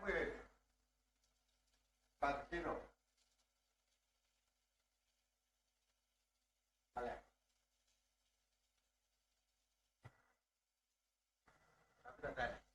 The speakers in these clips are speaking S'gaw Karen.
မ့ၢ်ပာ်တသ့လီၤ. အလဲၣ် တၢ်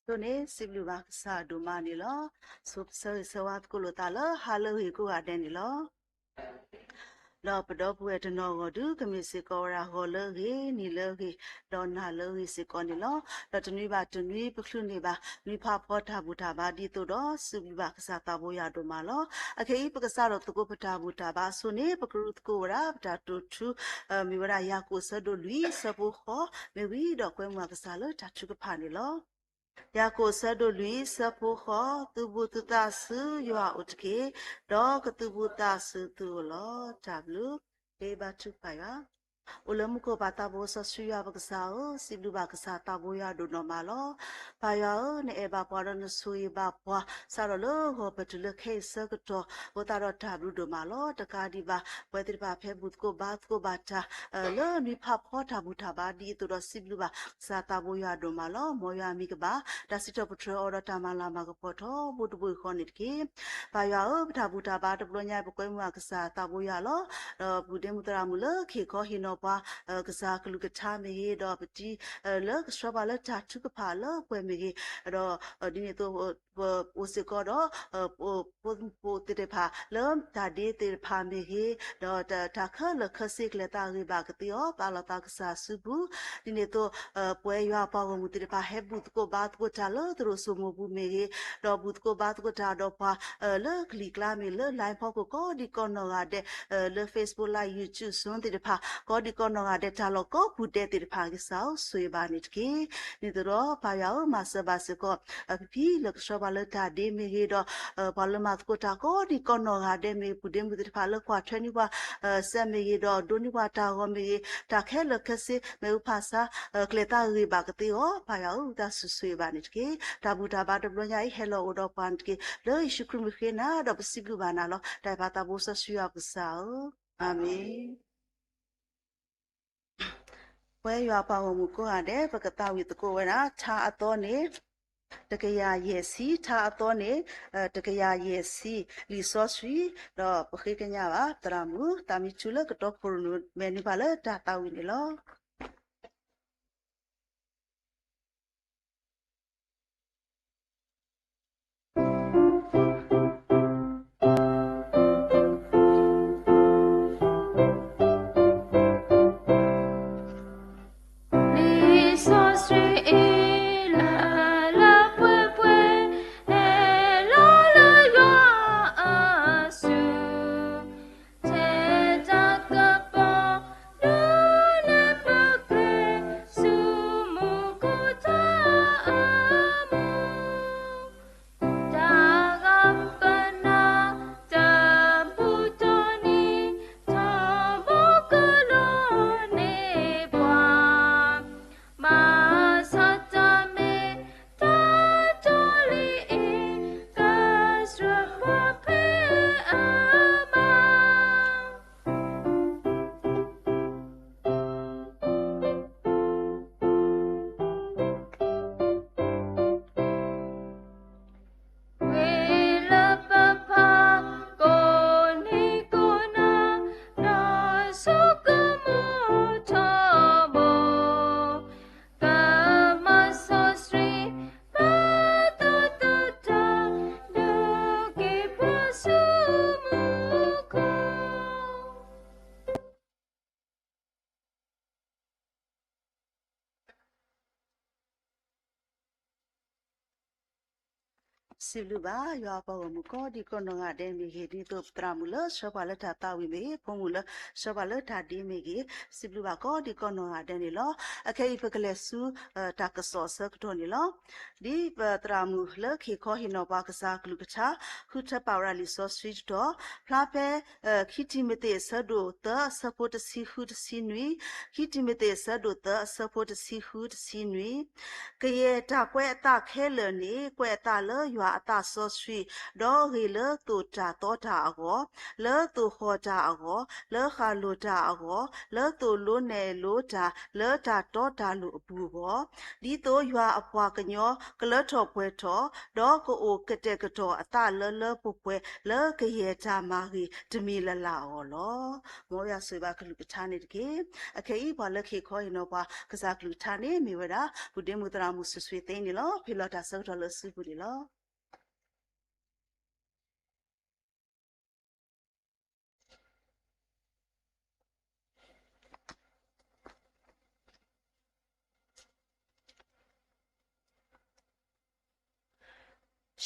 အဃိန့ၣ် စံးဘျုးဘၣ်ကစၢ်ဒိၣ်မးန့ၣ်လီၤ. ဆိးဆၢဂ့ၤဆၢဝါသကိးလိာ်သးလၢဟါလၢအဂ့ၤကိးဂၤဒဲးန့ၣ်လီၤ. ဒီးပဒီပုၢ်ဝဲၢ်တနီၤဂီၢ်ဒုး ကမ့ၢ်စ့ၢ်ကီးဝဲဒၣ်ဂီၤလၢအဂ့ၤ, နံၤလၢအဂ့ၤ, ဒီးနၤလၢအဂ့ၤစ့ၢ်ကီးန့ၣ်လီၤ. ဒီးတနွံဘၣ်တနွံ ပချုးန့ၢ်ဘၣ် နွံဖးဖီတၢ်ဘူၣ်တၢ်ဘါဒ်သိးဒီး စံးဘျုးဘၣ်ကစၢ်သးဘိယွၤဒိၣ်မးလီၤ. အခဲအံၤ ပကစးထီၣ်သကိးပတၢ်ဘူၣ်တၢ်ဘါအစိၤန့ၣ် ပကရူသကိးဝဲဒၣ် ပတၢ်တိာ်ထူ မ့ၢ်ဝဲဒၣ် ယၤကိာ်အဆၢဒိၣ်လွံၢ် အဆၢဖိဃိး မ့ၢ်ဝံၤဒီးကွဲမုာ်ကစၢ်လၢတၢ်ထုကဖၣ်န့ၣ်လီၤ. ယၤကိာ်အဆၢဒိၣ်လွံၢ် အဆၢဖိဃိး, သုဘူၣ်သုသးဆူယွၤအအိၣ်တက့ၢ်, ဒီးကသုဘူၣ်သးဆူသုအိၣ်လီၤ. တၢ်ဘျုး, ကဘါထုကဖၣ်ယွၤ. အိၣ်လၢမူခိၣ်ပၢ်သးဘိစီဆှံယွၤပကစၢ်ဧၢ, စံးဘျုးဘၣ်ကစၢ်သးဘိယွၤဒိၣ်နီၢ်မးလီၤ. ပၢ်ယွၤဧၢ, နအဲၣ်ဘၣ်ပှၤဒီးနဆိၣ်ဂ့ၤဘၣ်ပှၤ, စးထီၣ်လၢဂီၤပတုၤလၢခဲအံၤဆၢကတီၢ်, အဃိသတးဒီးတၢ်ဘျုးဒိၣ်မးလီၤ. တကးဒံးဘၣ် ပဝဲသ့ၣ်တဖၣ်ဖဲဘူၣ်သကိးဘါသကိးဘၣ်တၢ် လၢနွံဖးဖီတၢ်ဘူၣ်တၢ်ဘါဒ်သိးဒီး စံးဘျုးဘၣ်ကစၢ်သးဘိယွၤဒိၣ်မးလီၤ. မ်ယွၤမံၤကဘၣ် တၢ်စံးထီၣ်ပတြၢၤအီၤဒီးတၢ်မၤလၤမၤကပီၤထီဘိတဘိယူၢ်ဃီန့ၣ်တက့ၢ်. ပၢ်ယွၤဧၢ, ပတၢ်ဘူၣ်တၢ်ဘါတဘျီညါအံၤ ပကွဲမုာ်ကစၢ်သးဘိယွၤလီၤ. ဒီးဘူၣ်ဒ့မုၣ်သရၣ်မုၣ်လၢခ့ၣ်ခီဟ့ၣ်နီၤပှၤ ကစၢ်ကလုၢ်ကထါမ့ၢ်ဂ့ၤ, ဒီးပတံၤလၢကဆှၢပှၤလၢတၢ်ထုကဖၣ်လၢပှဲၤမ့ၢ်ဂ့ၤ, ဒီးဒ်န့ၣ်အသိး ပအိၣ်စ့ၢ်ကီးဒီး ဖိသ့ၣ်တဖၣ်လၢတၢ်ဒ့သ့ၣ်တဖၣ်မ့ၢ်ဂ့ၤ, ဒီးတၢ်ခဲလၢာ်ခဲဆ့ကျဲၤသးဂ့ၤဘၣ်ကသ့အီၤ, ပာ်လီၤသးကစၢ်စုပူၤ, ဒ်န့ၣ်အသိး ပဝဲယွၤပှၤဂီၢ်မုၢ်သ့ၣ်တဖၣ် ဟဲဘူၣ်သကိးဘါသကိးတၢ်လၢသရိာ်စိမိၢ်ပူၤမ့ၢ်ဂ့ၤ, ဒီးဘူၣ်သကိးဘါသကိးတၢ်ဒီးပှၤ လၢကလံၤကျါမ့ၢ်လၢ line ဖီခိၣ် ကိးဒံကိးနီၢ်ဂၤဒဲး, လၢ Facebook Live, YouTube, Zoom သ့ၣ်တဖၣ် ကိးဒံကိးနီၢ်ဂၤဒဲး တၢ်လီၢ်ကိးပူၤဒဲးသ့ၣ်တဖၣ် ကစၢ်ဧၢ ဆိၣ်ဂ့ၤဘၣ်န့ၣ်တက့ၢ်. ဒ်သိးဒီးပၢ်ယွၤဧၢ, မၤစၢၤဘၣ်စ့ၢ်ကီး ပဖံလၢကဆှၢပှၤလၢတၢ်ဒ့မ့ၢ်ဂ့ၤဒီး ပှၤလၢမၤသကိးတၢ်ကိးဒံကိးနီၢ်ဂၤဒဲးမ့ၢ်ဂ့ၤ, ဘူၣ်ဒ့မုၣ်သ့ၣ်တဖၣ်လၢကွၢ်ထွဲန့ၢ်ပှၤ စဲးမ့ၢ်ဂ့ၤဒီး ဒိးန့ၢ်ပှၤတၢ်ဂီၤမ့ၢ်ဂ့ၤ, တၢ်ခဲလၢာ်ခဲဆ့ မ့ၣ်အူဖးဆါ ကျဲၤသးဂ့ၤဘၣ်ကသ့အီၤ, ပၢ်ယွၤဧၢ, တၢ်ဆိၣ်ဂ့ၤဘၣ်န့ၣ်တက့ၢ်. တၢ်ဘူၣ်တၢ်ဘါတဘျီညါအံၤ ဟဲလီၤအိၣ်ဒီးပှၤန့ၣ်တက့ၢ်. လၢယ့ၣ်ၡူးခရံာ်မ့ၢ်ဃ့နၤဒီး ပစံးဘျုးဘၣ်နၤလီၤ. တၢ်အဲၣ်ပၢ်သးဘိစီဆှံယွၤပကစၢ်ဧၢ, အၤမ့ၣ်. ပဝဲယွၤပှၤဂီၢ်မုၢ်ကိးဂၤဒဲး ပကသးဝံၣ်သကိးဝဲဒၣ် ထါအသီန့ၣ် တကယၤယဲၢ်ဆံ, ထါအသီန့ၣ် တကယၤယဲၢ်ဆံ, လံာ်စီဆှံ, ဒီးပဃ့ကညးဘၣ် သရၣ်မုၣ် သးမံထူလၢကတီခိၣ်ရိၣ်နူၤ မဲာ်နုာ်ပှၤလၢတၢ်သးဝံၣ်န့ၣ်လီၤ. လံာ်စီဆှံအံၤ လၢလၢပှဲၤပှဲၤ ဟဲလီၤလၢယွၤအစု ထဲတၢ်ကပီၤ ဒုးနဲၣ်ပဃ့ ဆူမူခိၣ်တၢ်အမူ တၢ်ဂၤပနၢ် တၢ်ဘူၣ်တနံၤ ထီဘိကဒိးန့ၢ်ပှၤ မၤဆါတၢ်မ့ၢ်တၢ်တီလံအံၤ ကစၢ်ပှၤဖဲအမါ ဂ့ၤလၢပဖး ကိးနံၤကိးနၤ နီၢ်ဆိကမိၣ်ထီဘိ ကမၤစီဆှံ ပှၤသီသီတၢ် ဒုးက့ၤပှၤဆူမူခိၣ် စံးဘျုးဘၣ် ယွၤပှၤဂီၢ်မုၢ်ကိးဒံကိးနီၢ်ဂၤဒဲးမ့ၢ်ဂ့ၤ, ဒ်သိးပသရၣ်မုၣ်လၢဆှၢပှၤလၢတၢ်သးဝံၣ်မ့ၢ်ဂ့ၤ, ဖိမုၣ်လၢဆှၢပှၤလၢတၢ်ဒ့မ့ၢ်ဂ့ၤ, စံးဘျုးဘၣ်ကိးဒံကိးနီၢ်ဂၤဒဲးန့ၣ်လီၤ. အခဲအံၤပကလဲၤဆူ တၢ်ကစီၣ်အဆၢကတီၢ်န့ၣ်လီၤ. ဒ်ပသရၣ်မုၣ်လၢခ့ၣ်ခီဟ့ၣ်နီၤပှၤကစၢ်ကလုၢ်ကထါ ဃုထၢပာ်ဝဲဒၣ်လံာ်စီဆှံတတီၤ, ဖျါဖဲ ခံတံၤမသ့းအဆၢဒိၣ်သၢအဆၢဖိတဆံဃုတဆံနွံ, ခံတံၤမသ့းအဆၢဒိၣ်သၢအဆၢဖိတဆံဃုတဆံနွံ, ကယဲၢ်တၢ်ကွဲးအသးခဲလၢာ်န့ၣ် ကွဲးအသးလၢယွၤ အသးစီဆှံ, ဒီးဂ့ၤလၢသိၣ်တၢ်သီတၢ်အဂီၢ်, လၢသိၣ်ဃီၣ်တၢ်အဂီၢ်, လၢဃၣ်လိၢ်တၢ်အဂီၢ်, လၢသိၣ်လိနဲၣ်လိတၢ်, လၢတၢ်တီတၢ်လိၤအပူၤအဂီၢ်, ဒ်သိးယွၤအပှၤကညီကလၢထီၣ်ပှဲၤထီၣ်, ဒီးကအိၣ်ကတဲာ်ကတီၤအသးလၢလၢပှဲၤပှဲၤ လၢကယဲၢ်တၢ်မၤဂ့ၤတမံၤလၢ်လၢ်အဂီၢ်လီၤ. မ်ယွၤဆိၣ်ဂ့ၤဘၣ်ကလုၢ်ကထါန့ၣ်တက့ၢ်. အခဲအံၤပှၤလၢခံခီအံၤနီၤ ပှၤကစၢ်ကလုၢ်ကထါန့ၣ်မ့ၢ်ဝဲဒၣ် ပုၢ်ဒ့မုၣ်သရၣ်မုၣ် စိၤစွ့သ့န့ၣ်လီၤ. ဖဲလီၤတၢ်ဆၢကတီၢ်လၢစုပူၤန့ၣ်လီၤ.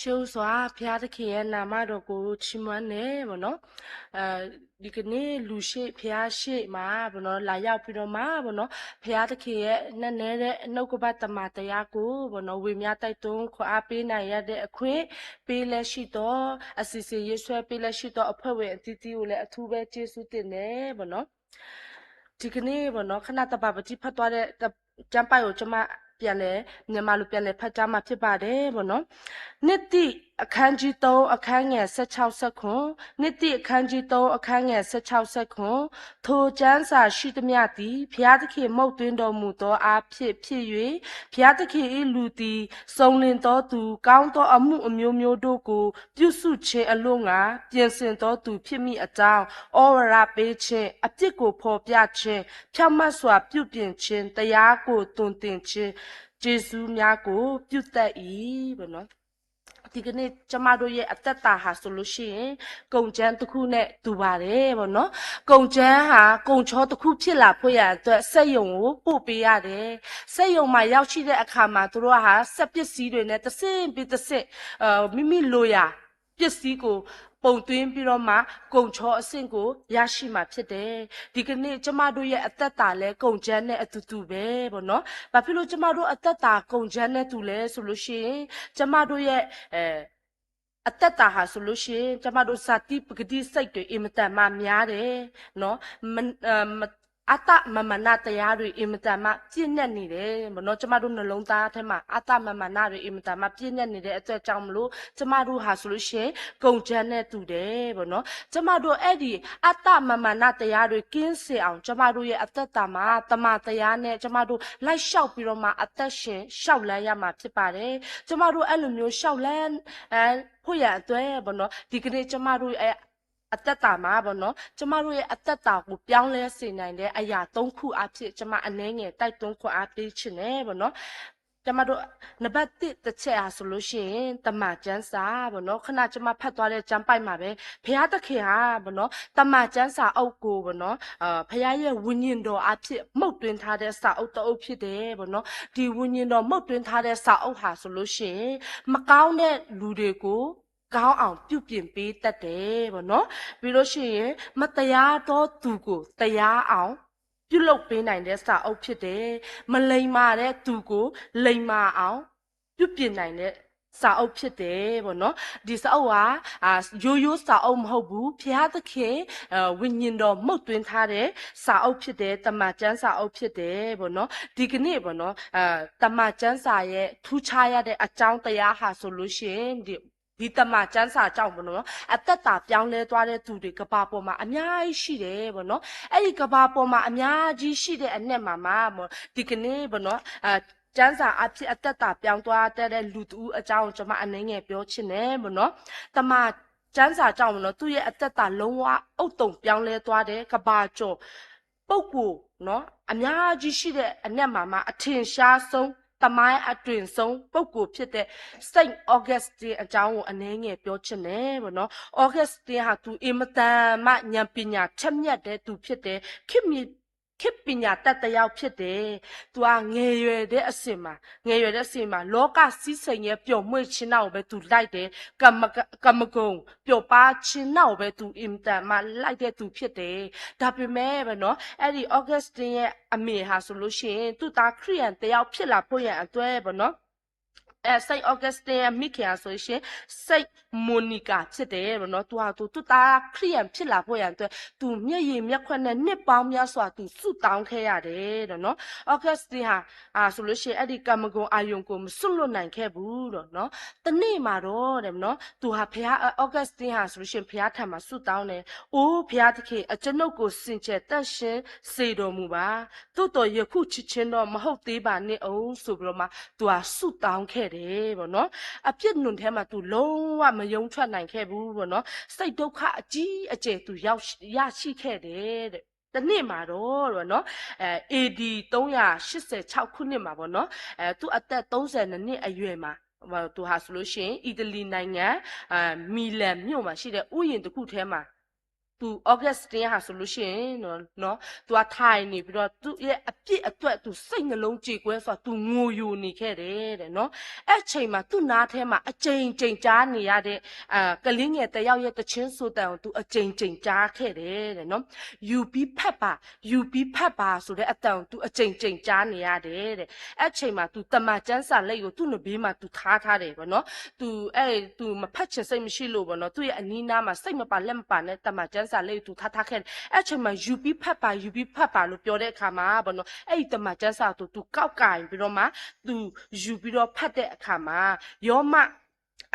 ရှေးဦးစွာ ဘုရားသခင်ရဲ့နာမတော်ကို ချီးမွမ်းတယ်ပေါ့နော်. ဒီကနေ့ လူရှေ့ ဘုရားရှေ့မှာပေါ့နော် လာရောက်ပြီးတော့မှပေါ့နော် ဘုရားသခင်ရဲ့နက်နဲတဲ့နှုတ်ကပတ်သမ္မာတရားကိုပေါ့နော် ဝေမျှတိုက်တွန်းခွန်အားပေးနိုင်ရတဲ့အခွင့်ပေးလက်ရှိတော့ အစီအစဉ်ရေးဆွဲပေးလက်ရှိတော့ အဖွဲ့ဝင်အသီးသီးကိုလည်း အထူးပဲကျေးဇူးတင်တယ်ပေါ့နော်. ဒီကနေ့ပေါ့နော် ခဏတပါပတိဖတ်သွားတဲ့ ကျမ်းပိုဒ်ကို ကျွန်မပြန်လည် မြန်မာလိုပြန်လည်ဖတ်ကြားမှာဖြစ်ပါတယ်ပေါ့နော်. နှစ်သိပ်အခန်းကြီးသုံး အခန်းငယ်ဆယ့်ခြောက် ဆယ့်ခုနစ်၊ နှစ်သိပ်အခန်းကြီးသုံး အခန်းငယ်ဆယ့်ခြောက် ဆယ့်ခုနစ်၊ ထိုကျမ်းစာရှိသမျှသည် ဘုရားသခင်မှုတ်သွင်းတော်မူသောအားဖြင့်ဖြစ်၍ ဘုရားသခင်၏လူသည် စုံလင်သောသူ၊ ကောင်းသောအမှုအမျိုးမျိုးတို့ကို ပြုစုခြင်းအလို့ငှာ ပြင်ဆင်သောသူဖြစ်မည်အကြောင်း ဩဝါဒပေးခြင်း၊ အပြစ်ကိုဖော်ပြခြင်း၊ ဖြောင့်မတ်စွာပြုပြင်ခြင်း၊ တရားကိုသွန်သင်ခြင်း ကျေးဇူးများကို ပြုတတ်၏ပေါ့နော်. ဒီကနေ့ ကျမတို့ရဲ့အသက်တာဟာဆိုလို့ရှိရင် ကုန်ကြမ်းတစ်ခုနဲ့တူပါတယ်ပေါ့နော်. ကုန်ကြမ်းဟာ ကုန်ချောတစ်ခုဖြစ်လာဖို့ရန်အတွက် စက်ရုံကိုပို့ပေးရတယ်. စက်ရုံမှာရောက်ရှိတဲ့အခါမှာ သူတို့ဟာ စက်ပစ္စည်းတွေနဲ့ တစ်ဆင့်ပြီးတစ်ဆင့် မိမိလိုရာ ပစ္စည်းကို ပုံသွင်းပြီးတော့မှ ကုန်ချောအဆင့်ကို ရရှိမှာဖြစ်တယ်. ဒီကနေ့ ကျမတို့ရဲ့အသက်တာလည်း ကုန်ကြမ်းနဲ့အတူတူပဲပေါ့နော်. ဘာဖြစ်လို့ ကျမတို့အသက်တာ ကုန်ကြမ်းနဲ့တူလဲဆိုလို့ရှိရင် ကျမတို့ရဲ့ အသက်တာဟာဆိုလို့ရှိရင် ကျမတို့ ဇာတိပကတိစိတ်တွေ အင်မတန်မှများတယ်နော်. မ- အ- မ- အတ္တမာနတရားတွေ အင်မတန်မှ ပြည့်နှက်နေတယ်ပေါ့နော်. ကျမတို့နှလုံးသားထဲမှာ အတ္တမာနတွေ အင်မတန်မှ ပြည့်နှက်နေတဲ့အတွက်ကြောင့်မလို့ ကျမတို့ဟာဆိုလို့ရှိရင် ကုန်ကြမ်းနဲ့တူတယ်ပေါ့နော်. ကျမတို့အဲ့ဒီအတ္တမာနတရားတွေ ကင်းစင်အောင် ကျမတို့ရဲ့အသက်တာမှာ သမ္မာတရားနဲ့ ကျမတို့ လိုက်လျှောက်ပြီးတော့မှ အသက်ရှင်လျှောက်လှမ်းရမှာဖြစ်ပါတယ်. ကျမတို့အဲ့လိုမျိုးလျှောက်လှမ်း အဲ- ဖို့ရန်အတွက်ပေါ့နော် ဒီကနေ့ကျမတို့ရဲ့အသက်တာမှာပေါ့နော် ကျမတို့ရဲ့အသက်တာကိုပြောင်းလဲစေနိုင်တဲ့အရာသုံးခုအဖြစ် ကျမအနည်းငယ်တိုက်တွန်းခွန်အားပေးချင်တယ်ပေါ့နော်. ကျမတို့ နံပါတ်တစ်တစ်ချက်ဟာဆိုလို့ရှိရင် သမ္မာကျမ်းစာပေါ့နော်. ခုနကျမဖတ်သွားတဲ့ကျမ်းပိုဒ်မှာပဲ ဘုရားသခင်ဟာပေါ့နော် သမ္မာကျမ်းစာအုပ်ကိုပေါ့နော် အာ- ဘုရားရဲ့ဝိညာဉ်တော်အဖြစ်မှုတ်သွင်းထားတဲ့စာအုပ်တစ်အုပ်ဖြစ်တယ်ပေါ့နော်. ဒီဝိညာဉ်တော်မှုတ်သွင်းထားတဲ့စာအုပ်ဟာဆိုလို့ရှိရင် မကောင်းတဲ့လူတွေကို ကောင်းအောင်ပြုပြင်ပေးတတ်တယ်ပေါ့နော်. ပြီးလို့ရှိရင် မတရားသောသူကိုတရားအောင်ပြုလုပ်ပေးနိုင်တဲ့စာအုပ်ဖြစ်တယ်. မလိမ္မာတဲ့သူကိုလိမ္မာအောင်ပြုပြင်နိုင်တဲ့စာအုပ်ဖြစ်တယ်ပေါ့နော်. ဒီစာအုပ်ဟာ အာ- ရိုးရိုးစာအုပ်မဟုတ်ဘူး. ဘုရားသခင် ဝိညာဉ်တော်မှုတ်သွင်းထားတဲ့စာအုပ်ဖြစ်တယ်. သမ္မာကျမ်းစာအုပ်ဖြစ်တယ်ပေါ့နော်. ဒီကနေ့ပေါ့နော် သမ္မာကျမ်းစာရဲ့ထူးခြားရတဲ့အကြောင်းတရားဟာဆိုလို့ရှိရင် ဒီ- ဒီသမ္မာကျမ်းစာကြောင့်ပေါ့နော် အသက်တာပြောင်းလဲသွားတဲ့သူတွေကမ္ဘာပေါ်မှာအများကြီးရှိတယ်ပေါ့နော်. အဲ့ဒီကမ္ဘာပေါ်မှာအများကြီးရှိတဲ့အနက်မှာမှပေါ့နော် ဒီကနေ့ပေါ့နော် ကျမ်းစာအဖြစ်အသက်တာပြောင်းသွားတတ်တဲ့လူတစ်ဦးအကြောင်းကို ကျွန်မအနည်းငယ်ပြောချင်တယ်ပေါ့နော်. သမ္မာကျမ်းစာကြောင့်ပေါ့နော် သူ့ရဲ့အသက်တာလုံးဝအုပ်တုံပြောင်းလဲသွားတဲ့ကမ္ဘာကျော်ပုဂ္ဂိုလ်နော် အများကြီးရှိတဲ့အနက်မှာမှ အထင်ရှားဆုံး သမိုင်းအတွင်ဆုံးပုဂ္ဂိုလ်ဖြစ်တဲ့ Saint Augustine အကြောင်းကိုအနည်းငယ်ပြောချင်တယ်ပေါ့နော်. Augustine ဟာသူအင်မတန်မှဉာဏ်ပညာထက်မြက်တဲ့သူဖြစ်တယ်. ခေတ်မီ- ခေတ်ပညာတတ်တစ်ယောက်ဖြစ်တယ်. သူကငယ်ရွယ်တဲ့အဆင့်မှာ ငယ်ရွယ်တဲ့အဆင့်မှာ လောကစည်းစိမ်ရဲ့ပျော်မွေ့ခြင်းနောက်ကိုပဲသူလိုက်တယ်. ကမ- ကမကုံ ပျော်ပါးခြင်းနောက်ကိုပဲသူအင်မတန်မှလိုက်တဲ့သူဖြစ်တယ်. ဒါပေမဲ့ပဲနော် အဲ့ဒီ Augustine ရဲ့အမေဟာဆိုလို့ရှိရင် သူ့သားခရစ်ယာန်တစ်ယောက်ဖြစ်လာဖို့ရန်အတွက်ပေါ့နော် အဲ Saint Augustine ရဲ့မိခင်ဟာဆိုလို့ရှိရင် Saint Monica ဖြစ်တယ်ပေါ့နော်။ သူဟာသူ သူ့သားခရစ်ယာန်ဖြစ်လာဖို့ရန်အတွက် သူမျက်ရည်မျက်ခွက်နဲ့ နှစ်ပေါင်းများစွာ သူဆုတောင်းခဲ့ရတယ်တဲ့နော်။ Augustine ဟာ အာဆိုလို့ရှိရင် အဲ့ဒီကံမဂုဏ်အာရုံကို မစွန့်လွှတ်နိုင်ခဲ့ဘူးတော့နော်။ တနေ့မှာတော့တဲ့နော် သူဟာဘုရား Augustine ဟာဆိုလို့ရှိရင် ဘုရားထံမှာဆုတောင်းတယ်။ အိုးဘုရားသခင် အကျွန်ုပ်ကိုစင်ကြယ်သန့်ရှင်းစေတော်မူပါ။ သို့သော်ယခုချက်ချင်းတော့မဟုတ်သေးပါနှင့်အောင်ဆိုပြီးတော့မှ သူကဆုတောင်းခဲ့တယ်ပေါ့နော်။ အပြစ်ဒဏ်ထဲမှာ သူလုံးဝမရုန်းထွက်နိုင်ခဲ့ဘူးပေါ့နော်။ စိတ်ဒုက္ခအကြီးအကျယ် သူရောက်ရရှိခဲ့တယ်တဲ့။ တနေ့မှာတော့ပေါ့နော် အဲ A D သုံးရာရှစ်ဆယ်ခြောက်ခုနှစ်မှာပေါ့နော် အဲ သူ့အသက်သုံးဆယ်နှစ်နှစ်အရွယ်မှာ သူဟာဆိုလို့ရှိရင် အီတလီနိုင်ငံ အဲ မီလန်မြို့မှာရှိတဲ့ ဥယျာဉ်တစ်ခုထဲမှာ သူ Augustine ဟာဆိုလို့ရှိရင်နော် နော် သူကထိုင်နေပြီးတော့ သူ့ရဲ့အပြစ်အတွက် သူစိတ်နှလုံးကြေကွဲစွာ သူငိုယိုနေခဲ့တယ်တဲ့နော်။ အဲ့ချိန်မှာ သူ့နားထဲမှာ အကြိမ်ကြိမ်ကြားနေရတဲ့ အာ ကလေးငယ်တစ်ယောက်ရဲ့သီချင်းဆိုသံကို သူအကြိမ်ကြိမ်ကြားခဲ့တယ်တဲ့နော်။ ယူပြီးဖတ်ပါ ယူပြီးဖတ်ပါဆိုတဲ့အသံကို သူအကြိမ်ကြိမ်ကြားနေရတယ်တဲ့။ အဲ့ချိန်မှာ သူသမ္မာကျမ်းစာလက်ကို သူ့နံပါတ်မှာ သူထားထားတယ်ပေါ့နော်။ သူအဲ့သူမဖတ်ချင်စိတ်မရှိလို့ပေါ့နော်။ သူ့ရဲ့အနီးနားမှာ စိတ်မပါလက်မပါနဲ့ သမ္မာကျမ်းစာလက်ကို သူထားထားခဲ့တယ်။ အဲ့ချိန်မှာ ယူပြီးဖတ်ပါ ယူပြီးဖတ်ပါလို့ပြောတဲ့အခါမှာပေါ့နော် အဲ့ဒီသမ္မာကျမ်းစာကို သူကောက်ကိုင်ပြီးတော့မှ သူယူပြီးတော့ဖတ်တဲ့အခါမှာ ယောမ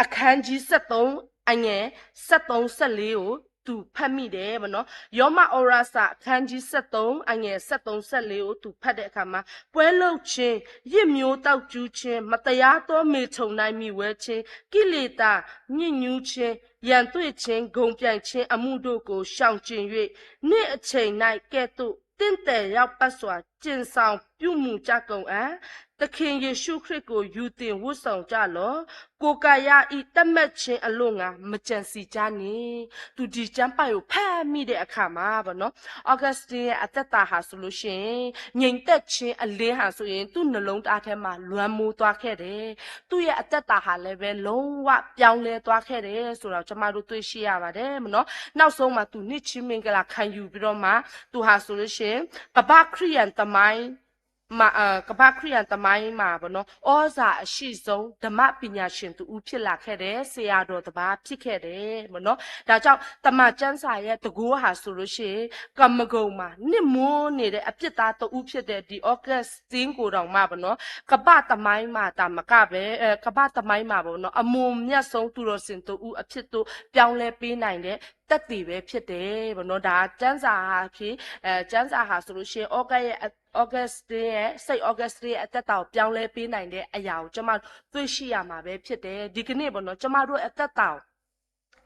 အခန်းကြီးဆယ့်သုံး အငယ်ဆယ့်သုံး ဆယ့်လေးကို သူဖတ်မိတယ်ပေါ့နော်။ ယောမဩဝါဒစာအခန်းကြီးဆယ့်သုံး အငယ်ဆယ့်သုံး ဆယ့်လေးကို သူဖတ်တဲ့အခါမှာ ပွဲလုပ်ခြင်း၊ ယစ်မျိုးသောက်ကြူခြင်း၊ မတရားသောမေထုန်၌မှီဝဲခြင်း၊ ကိလေသာညစ်ညူးခြင်း၊ ရန်တွေ့ခြင်း၊ ဂုဏ်ပြိုင်ခြင်းအမှုတို့ကို ရှောင်ကျဉ်၍ နေ့အချိန်၌ကဲ့သို့ သင့်တင့်လျောက်ပတ်စွာ ကျင့်ဆောင်ပြုမူကြကုန်အံ့။ သခင်ယေရှုခရစ်ကို ယူတင်ဝတ်ဆောင်ကြလော့။ ကိုယ်ကာယ၏ သတ်မှတ်ခြင်းအလို့ငှာ မကြံစည်ကြနှင့်။ သူဒီကျမ်းပိုဒ်ကို ဖတ်မိတဲ့အခါမှာပေါ့နော် Augustine ရဲ့အသက်တာဟာဆိုလို့ရှိရင် ငြိမ်သက်ခြင်းအလင်းဟာဆိုရင် သူ့နှလုံးသားထဲမှာ လွှမ်းမိုးသွားခဲ့တယ်။ သူ့ရဲ့အသက်တာဟာလည်းပဲ လုံးဝပြောင်းလဲသွားခဲ့တယ်ဆိုတာကို ကျမတို့တွေ့ရှိရပါတယ်ပေါ့နော်။ နောက်ဆုံးမှာ သူနှစ်ချင်းမင်္ဂလာခံယူပြီးတော့မှ သူဟာဆိုလို့ရှိရင် ကမ္ဘာ့ခရစ်ယာန်သမိုင်း မှာ အဲ ကမ္ဘာ့ခရစ်ယာန်သမိုင်းမှာပေါ့နော် ဩဇာအရှိဆုံး ဓမ္မပညာရှင်တစ်ဦးဖြစ်လာခဲ့တယ်။ ဆရာတော်တစ်ပါးဖြစ်ခဲ့တယ်ပေါ့နော်။ ဒါကြောင့် သမ္မာကျမ်းစာရဲ့တန်ခိုးဟာဆိုလို့ရှိရင် ကံမဂုဏ်မှာ နစ်မွမ်းနေတဲ့အပြစ်သားတစ်ဦးဖြစ်တဲ့ ဒီ Augustine ကိုတောင်မှပေါ့နော် ကမ္ဘာ့သမိုင်းမှာသာမကပဲ အဲ ကမ္ဘာ့သမိုင်းမှာပေါ့နော် အမုံမြတ်ဆုံးသူတော်စင်တစ်ဦးအဖြစ်သို့ ပြောင်းလဲပေးနိုင်တဲ့ သက်သေပဲဖြစ်တယ်ပေါ့နော်။ ဒါကျမ်းစာဟာဖြစ် အဲ ကျမ်းစာဟာဆိုလို့ရှိရင် August ရဲ့ Augustine ရဲ့ Saint Augustine ရဲ့အသက်တာကိုပြောင်းလဲပေးနိုင်တဲ့အရာကို ကျမတို့တွေ့ရှိရမှာပဲဖြစ်တယ်။ ဒီကနေ့ပေါ့နော် ကျမတို့အသက်တာကို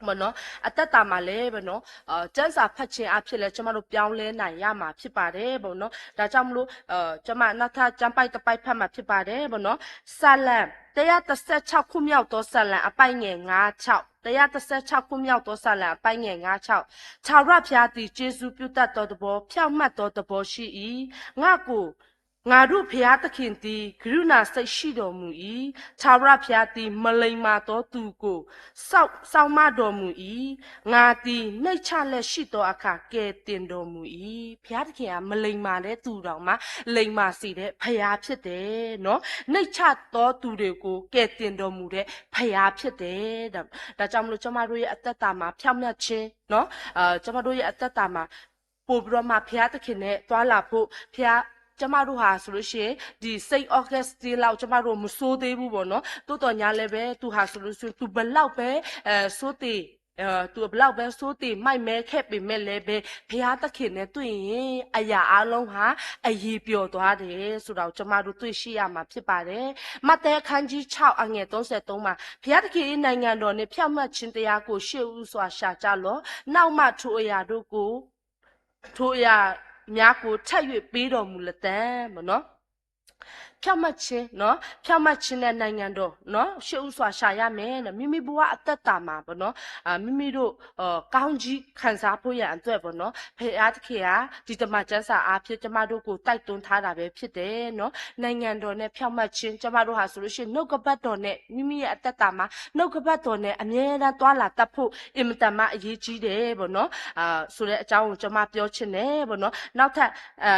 ပေါ့နော် အသက်တာမှာလည်းပေါ့နော် အဲ ကျမ်းစာဖတ်ခြင်းအားဖြင့်လည်း ကျမတို့ပြောင်းလဲနိုင်ရမှာဖြစ်ပါတယ်ပေါ့နော်။ ဒါကြောင့်မလို့ အဲ ကျမနောက်ထပ်ကျမ်းပိုဒ်တစ်ပိုဒ်ဖတ်မှာဖြစ်ပါတယ်ပေါ့နော်။ စာလံ တစ်ရာတစ်ဆယ့်ခြောက်ခုမြောက်သောစာလံ အပိုဒ်ငယ်ငါးခြောက် တစ်ရာတစ်ဆယ့်ခြောက်ခုမြောက်သောစာလံ အပိုဒ်ငယ်ငါးခြောက် ထာဝရဘုရားသည် ကျေးဇူးပြုတတ်သောသဘော ဖြောင့်မတ်သောသဘောရှိ၏။ ငါ့ကို ငါတို့ဘုရားသခင်သည် ကရုဏာစိတ်ရှိတော်မူ၏။ ထာဝရဘုရားသည် မလိမ္မာသောသူကို စောင့် စောင့်မတော်မူ၏။ ငါသည် နှိမ့်ချလျက်ရှိသောအခါ ကယ်တင်တော်မူ၏။ ဘုရားသခင်က မလိမ္မာတဲ့သူတောင်မှ လိမ္မာစေတဲ့ဘုရားဖြစ်တယ်နော်။ နှိမ့်ချသောသူတွေကို ကယ်တင်တော်မူတဲ့ဘုရားဖြစ်တယ်။ ဒါ ဒါကြောင့်မလို့ ကျမတို့ရဲ့အသက်တာမှာ ဖြောင့်မတ်ခြင်းနော် အဲ ကျမတို့ရဲ့အသက်တာမှာ ပိုပြီးတော့မှ ဘုရားသခင်နဲ့သွားလာဖို့ ဘုရား ကျမတို့ဟာဆိုလို့ရှိရင် ဒီ Saint Augustine လောက် ကျမတို့မဆိုးသေးဘူးပေါ့နော်။ သို့သော်ငြားလည်းပဲ သူဟာဆိုလို့ရှိရင် သူဘယ်လောက်ပဲ အဲ ဆိုးသေး အဲ သူဘယ်လောက်ပဲဆိုးသေးမိုက်မဲခဲ့ပေမဲ့လည်းပဲ ဘုရားသခင်နဲ့တွေ့ရင် အရာအားလုံးဟာ အရေပျော်သွားတယ်ဆိုတာကို ကျမတို့တွေ့ရှိရမှာဖြစ်ပါတယ်။ မဿဲအခန်းကြီးခြောက် အငယ်သုံးဆယ့်သုံးမှာ ဘုရားသခင်၏နိုင်ငံတော်နှင့် ဖြောင့်မတ်ခြင်းတရားကို ရှေ့ဦးစွာရှာကြလော့။ နောက်မှထိုအရာတို့ကို ထိုအရာများကို ထပ်၍ပေးတော်မူလတံ့ပေါ့နော်။ ဖြောင့်မတ်ခြင်းနော် ဖြောင့်မတ်ခြင်းနဲ့နိုင်ငံတော်နော် ရှေ့ဦးစွာရှာရမယ်နော်။ မိမိဘဝအသက်တာမှာပေါ့နော် အာ မိမိတို့ အဲ ကောင်းကြီးခံစားဖို့ရန်အတွက်ပေါ့နော် ဘုရားသခင်က ဒီသမ္မာကျမ်းစာအားဖြင့် ကျမတို့ကိုတိုက်တွန်းထားတာပဲဖြစ်တယ်နော်။ နိုင်ငံတော်နဲ့ဖြောင့်မတ်ခြင်း ကျမတို့ဟာဆိုလို့ရှိရင် နှုတ်ကပတ်တော်နဲ့ မိမိရဲ့အသက်တာမှာ နှုတ်ကပတ်တော်နဲ့အမြဲတမ်းသွားလာတတ်ဖို့ အင်မတန်မှအရေးကြီးတယ်ပေါ့နော်။ အာ ဆိုတဲ့အကြောင်းကို ကျမပြောချင်တယ်ပေါ့နော်။ နောက်ထပ် အဲ